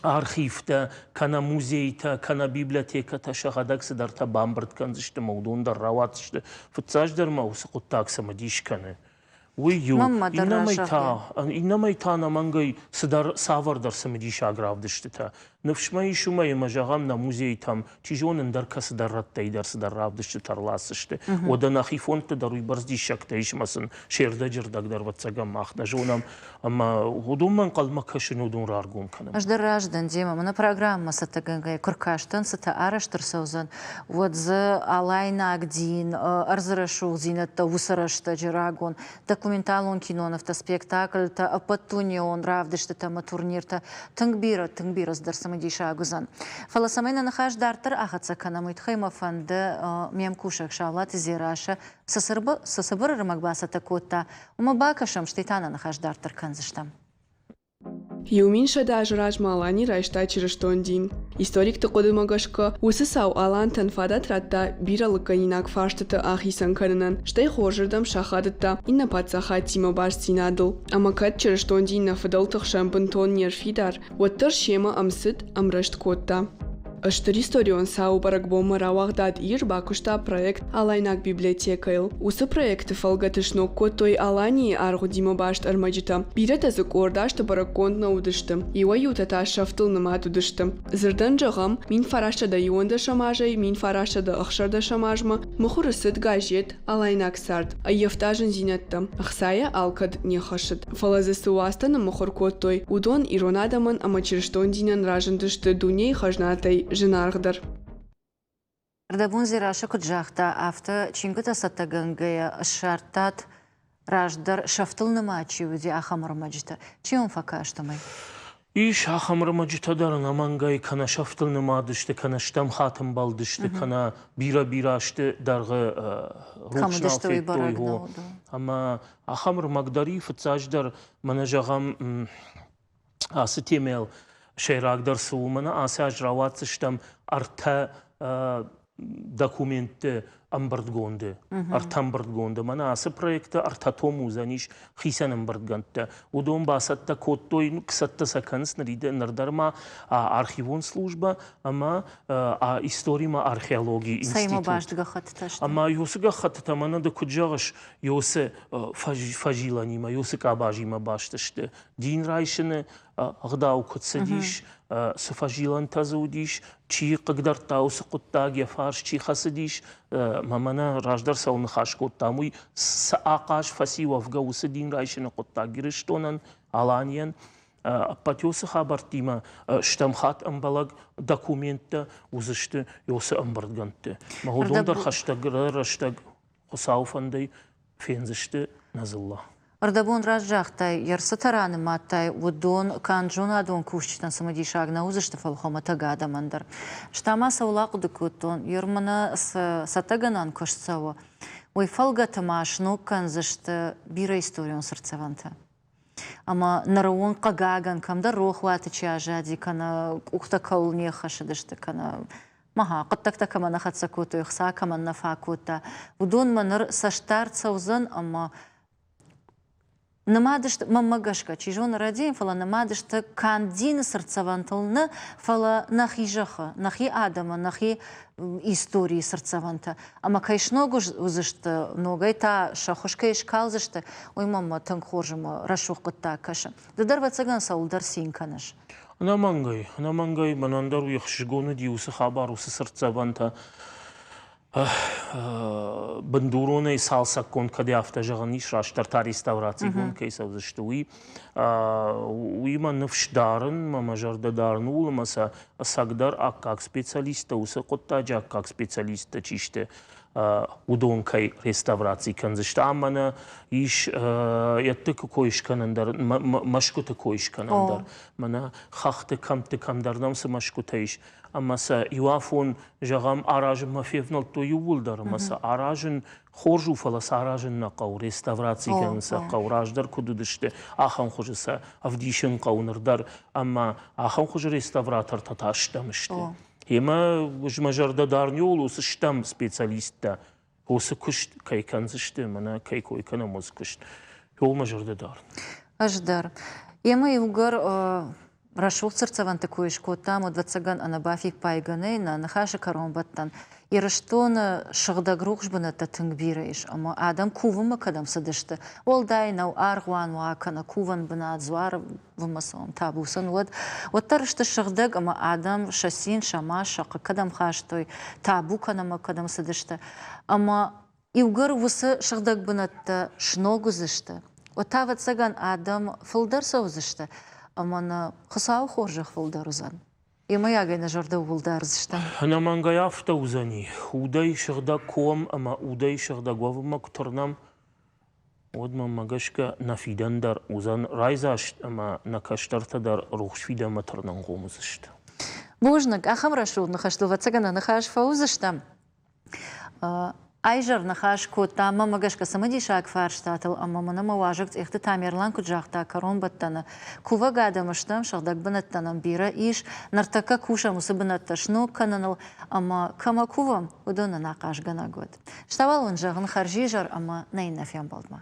архивтӕ, кӕнӕ музейтӕ, кӕнӕ библиотекӕтӕ сӕхӕдӕг цыдӕртӕ бамбырд кӕндзысты ӕмӕ уыдон дӕр рауадздзысты. Фыццаджыдӕр ма уыцы хъуыддаг цымыдис кӕны. Уый иу. Иннӕмӕй та, иннӕмӕй та ӕнӕмӕнгӕй цыдӕр цавӕрдӕр цымыдисаг равдыстытӕ. Ныфс мӕ ис уымӕй, ӕмӕ зӕгъӕм, нӕ музейтӕм, чи зоны, ӕндӕр кӕцыдӕр рӕттӕй дӕр цыдӕр равдыстытӕ ӕрласдзысты. Уӕдӕ нӕхи фондты дӕр уыйбӕрц диссӕгтӕ ис ӕмӕ сын се рдӕджы рдӕг дӕр, ӕвӕццӕгӕн, мах нӕ зонӕм. Ӕмӕ уыдонмӕ ӕнхъӕлмӕ кӕсын, уыдон раргом кӕнын. Ӕз дӕр разы дӕн демӕ. Мӕнӕ программӕ цӕттӕгӕнгӕйӕ куы ркастӕн, цытӕ арӕзт ӕрцӕудзӕн, уӕд дзы алайнаг дин, ӕрдзы рӕсугъддзинӕдтӕ уыцы рӕстӕджы рагон документалон кинонывтӕ, спектакльтӕ, ӕппӕтдунеон равдыстытӕ ӕмӕ турниртӕ тынг бирӕ, тынг бирӕ цыдӕр цымыдисаг уыдзӕн. Фӕлӕ цӕмӕй нӕ ныхас дарддӕр ахӕццӕ кӕнӕм, уый тыххӕй мӕ фӕнды ме мкусӕг Саулаты Дзерассӕ цы цыбыр ӕрмӕг бацӕттӕ кодта, уымӕ бакӕсӕм, стӕй та нӕ ныхас дарддӕр кӕндзыстӕм. 1100 азы размӕ Алани райста чырыстон дин. Историкты хъуыдымӕ гӕсгӕ, уыцы цау алантӕн фадат радта бирӕ лыггӕнинаг фарстыты ахицӕн кӕнынӕн, стӕй хорзырдӕм сахадыдта иннӕ паддзахадтимӕ бастдзинадыл. Ӕмӕ кӕд чырыстон дин нӕ фыдӕлты хсӕн бынтон не рфидар, уӕддӕр семӕ ӕмцыд, ӕмрӕзт кодта. Стыр историон цауы бӕрӕгбонмӕ рауагъдад Ир бакуыста проект Алайнаг библиотекӕйыл. Уыцы проекты фӕлгӕты сног кодтой Аланийы аргъуыдимӕ баст ӕрмӕджытӕ. Бирӕтӕ дзы къорд азты бӕрӕггонд нӕ уыдысты, иуӕй-иутӕ та сӕфтыл нымад уыдысты. Дзырдӕн зӕгъӕм, 1911 азӕй 1916 азмӕ мыхуыры цыд газет Алайнаг цард ӕййӕфта зындзинӕдтӕ, ӕхцайӕ алкӕд не ххӕссыд. Фӕлӕ дзы цы уацтӕ ныммыхуыр кодтой, уыдон ирон адӕмӕн ӕмӕ чырыстон динӕн разындысты дунейы хӕзнатӕй зынаргъдӕр. Ӕрдӕбон Дзерассӕ куыд загъта, афтӕ чингуытӕ цӕттӕгӕнгӕйӕ ссардтат раздӕр сӕфтыл нымад чи уыди, ахӕм ӕрмӕджытӕ. Чи уӕм фӕкаст уымӕй? Ис ахӕм ӕрмӕджытӕ дӕр ӕнӕмӕнгӕй кӕнӕ сӕфтыл нымад сты, кӕнӕ стӕм хатт ӕмбӕлдысты, кӕнӕ бирӕ-бирӕ азты дӕргъы рухс нал федтой. Ӕмӕ ахӕм ӕрмӕг дӕр и, фыццаджыдӕр, мӕнӕ зӕгъӕм, ацы темӕйыл сӕйрагдӕр цы у, мӕнӕ ацы аз рауадздзыстӕм ӕртӕ документты ӕмбырдгонды, ӕртӕ ӕмбырдгонды. Мӕнӕ ацы проекты ӕртӕ том уыдзӕнис хицӕн ӕмбырдгӕндтӕ. Уыдон бацӕттӕ кодтой, цӕттӕ сӕ кӕнынц ныр дӕр ма архивон службӕ ӕмӕ историмӕ археологийы институт. Цӕимӕ баст гӕххӕттытӕ сты? Ӕмӕ уыцы гӕххӕттытӕ мӕнӕ ды куыд зӕгъыс, уыцы фӕзилӕнимӕ, уыцы къабазимӕ баст сты. Дин райсыны ӕгъдау куыд цыдис, цы фӕзилӕнтӕ дзы уыдис, чи хъыгдардта уыцы хъуыддаг, йӕ фарс чи хӕцыдис, мӕ мӕнӕ раздӕр цӕуыл ныхас кодтам, уый цы ахъаз фӕци уӕвгӕ уыцы дин райсыны хъуыддаг Ирыстонӕн, Аланийӕн, ӕппӕт уыцы хабӕрттимӕ стӕм хатт ӕмбӕлӕг документтӕ уыдзысты уыцы ӕмбырдгӕндты. Мӕ уыдон дӕр хӕстӕг рӕстӕг Хуыцауы фӕндӕй фендзысты нӕ дзыллӕ. Ӕрдӕбон раст загътай, йе рцытӕ ранымадтай, уыдон канд зонадон кусджытӕн цымыдисаг нӕ уыдзысты, фӕлӕ хуымӕтӕг адӕмӕн дӕр. Стӕ ма цӕуыл ахъуыды кодтон, Ерманы цы цӕттӕгӕнӕн куыст цӕуы, уый фӕлгӕты ма сног кӕндзысты бирӕ историон цыртдзӕвӕнтӕ. Ӕмӕ ныры онг, хъыгагӕн, кӕмдӕр рохуаты чи аззади, кӕнӕ къухтӕ кӕуыл не ххӕссыдысты, кӕнӕ мӕ хъуыддӕгтӕ кӕмӕ нӕ хӕццӕ кодтой, ӕхца кӕмӕн нӕ фаг кодта, уыдонмӕ ныр цӕстдард цӕудзӕн ӕмӕ нымад сты, мӕнмӕ гӕсгӕ, чи зоны, рӕдийын, фӕлӕ нымад сты канд дины цыртдзӕвӕнтыл нӕ, фӕлӕ нӕхи зӕххы, нӕхи адӕмы, нӕхи историйы цыртдзӕвӕнтӕ. Ӕмӕ кӕй сног уыдзысты, ногӕй та сӕ хуыз кӕй скалдзысты, уый мӕнмӕ тынг хорз ӕмӕ рӕсугъд хъуыддаг кӕсы. Ды дӕр, ӕвӕццӕгӕн, цӕуылдӕр цин кӕныс. Ӕнӕмӕнгӕй, ӕнӕмӕнгӕй мӕнӕн дӕр уый ӕхсызгон уыди уыцы хабар, уыцы цыртдзӕвӕнтӕ. Бындуронӕй цалцӕггонд кӕд афтӕ зӕгъӕн ис, растдӕр та реставрацигонд кӕй цӕудзысты, уый. Уыимӕ ныфс дарын, мӕ зӕрдӕ дарын ууыл, ӕмӕ сӕ ӕцӕгдӕр аккаг специалисттӕ, уыцы хъуыддаджы аккаг специалисттӕ чи сты, уыдон кӕй реставраци кӕндзысты. Ам мӕнӕ ис йӕдты кой скӕнӕн дӕр, мӕсгуыты кой скӕнӕн дӕр. Мӕнӕ хӕхты, кӕмтты кӕмдӕр нӕм цы мӕсгуытӕ ис, ӕмӕ сӕ иуафон, зӕгъӕм, аразынмӕ февнӕлдтой иууылдӕр, ӕмӕ сӕ аразын хорз у, фӕлӕ сӕ аразын нӕ хъӕуы, реставраци кӕнын сӕ хъӕуы, раздӕр куыд уыдысты, ахӕм хуызы сӕ ӕвдисын хъӕуы ныр дӕр, ӕмӕ ахӕм хуызы реставратортӕ та стӕм сты. Емӕ мӕ зӕрдӕ дарын иуыл уыцы стӕм специалисттӕ, уыцы куыст кӕй кӕндзысты, мӕнӕ кӕй кой кӕнӕм, уыцы куыст. Иуыл мӕ зӕрдӕ дарын. Ӕз дӕр. Емӕ иугӕр рӕсугъд цыртдзӕвӕнты кой скодтам, ӕвӕццӕгӕн, ӕнӕбафиппайгӕ нӕй нӕ ныхасы кӕронбӕттӕн. Ирыстоны сыгъдӕг рухс бынӕттӕ тынг бирӕ ис, ӕмӕ адӕм кувынмӕ кӕдӕм цыдысты, уӕлдай нӕу аргъуан уа кӕнӕ кувӕн бынат, дзуары бынмӕ цӕуӕм, табу сын уӕд, уӕддӕр сты сыгъдӕг ӕмӕ адӕм сӕ цин, сӕ маст, сӕ хъыг кӕдӕм хастой, табу кӕнынмӕ кӕдӕм цыдысты. Ӕмӕ иугӕр уыцы сыгъдӕг бынӕттӕ сног уыдзысты, уӕд та, ӕвӕццӕгӕн, адӕм фылдӕр цӕудзысты ӕмӕ нӕ Хуыцауы хорзӕх фылдӕр уыдзӕн. Иумӕйагӕй нӕ зӕрдӕ ууыл дардзыстӕм. Ӕнӕмӕнгӕй афтӕ уыдзӕни. Удӕй сыгъдӕг ком ӕмӕ удӕй сыгъдӕг уӕвынмӕ куы тырнӕм, уӕд мӕнмӕ гӕсгӕ нӕ фидӕн дӕр уыдзӕн райдзаст ӕмӕ нӕ кӕстӕртӕ дӕр рухс фидӕнмӕ тырнынхъом уыдзысты. Бузныг. Ахӕм рӕсугъд ныхӕстыл, ӕвӕццӕгӕн, нӕ ныхас фӕуыдзыстӕм. Айзӕр ныхас кодта мӕнмӕ гӕсгӕ цымыдисаг фарстатыл ӕмӕ мӕнӕ мӕ уазӕг Цъехты Тамерлан куыд загъта кӕронбӕттӕны, кувӕг адӕм стӕм, сыгъдӕг бынӕттӕ нӕм бирӕ ис, ныртӕккӕ кусӕм уыцы бынӕттӕ сног кӕныныл ӕмӕ кӕмӕ кувӕм, уыдон нын ахъазгӕнӕг уӕд. Стауал уын зӕгъын хӕрзизӕр ӕмӕ нӕ иннӕ фембӕлдмӕ.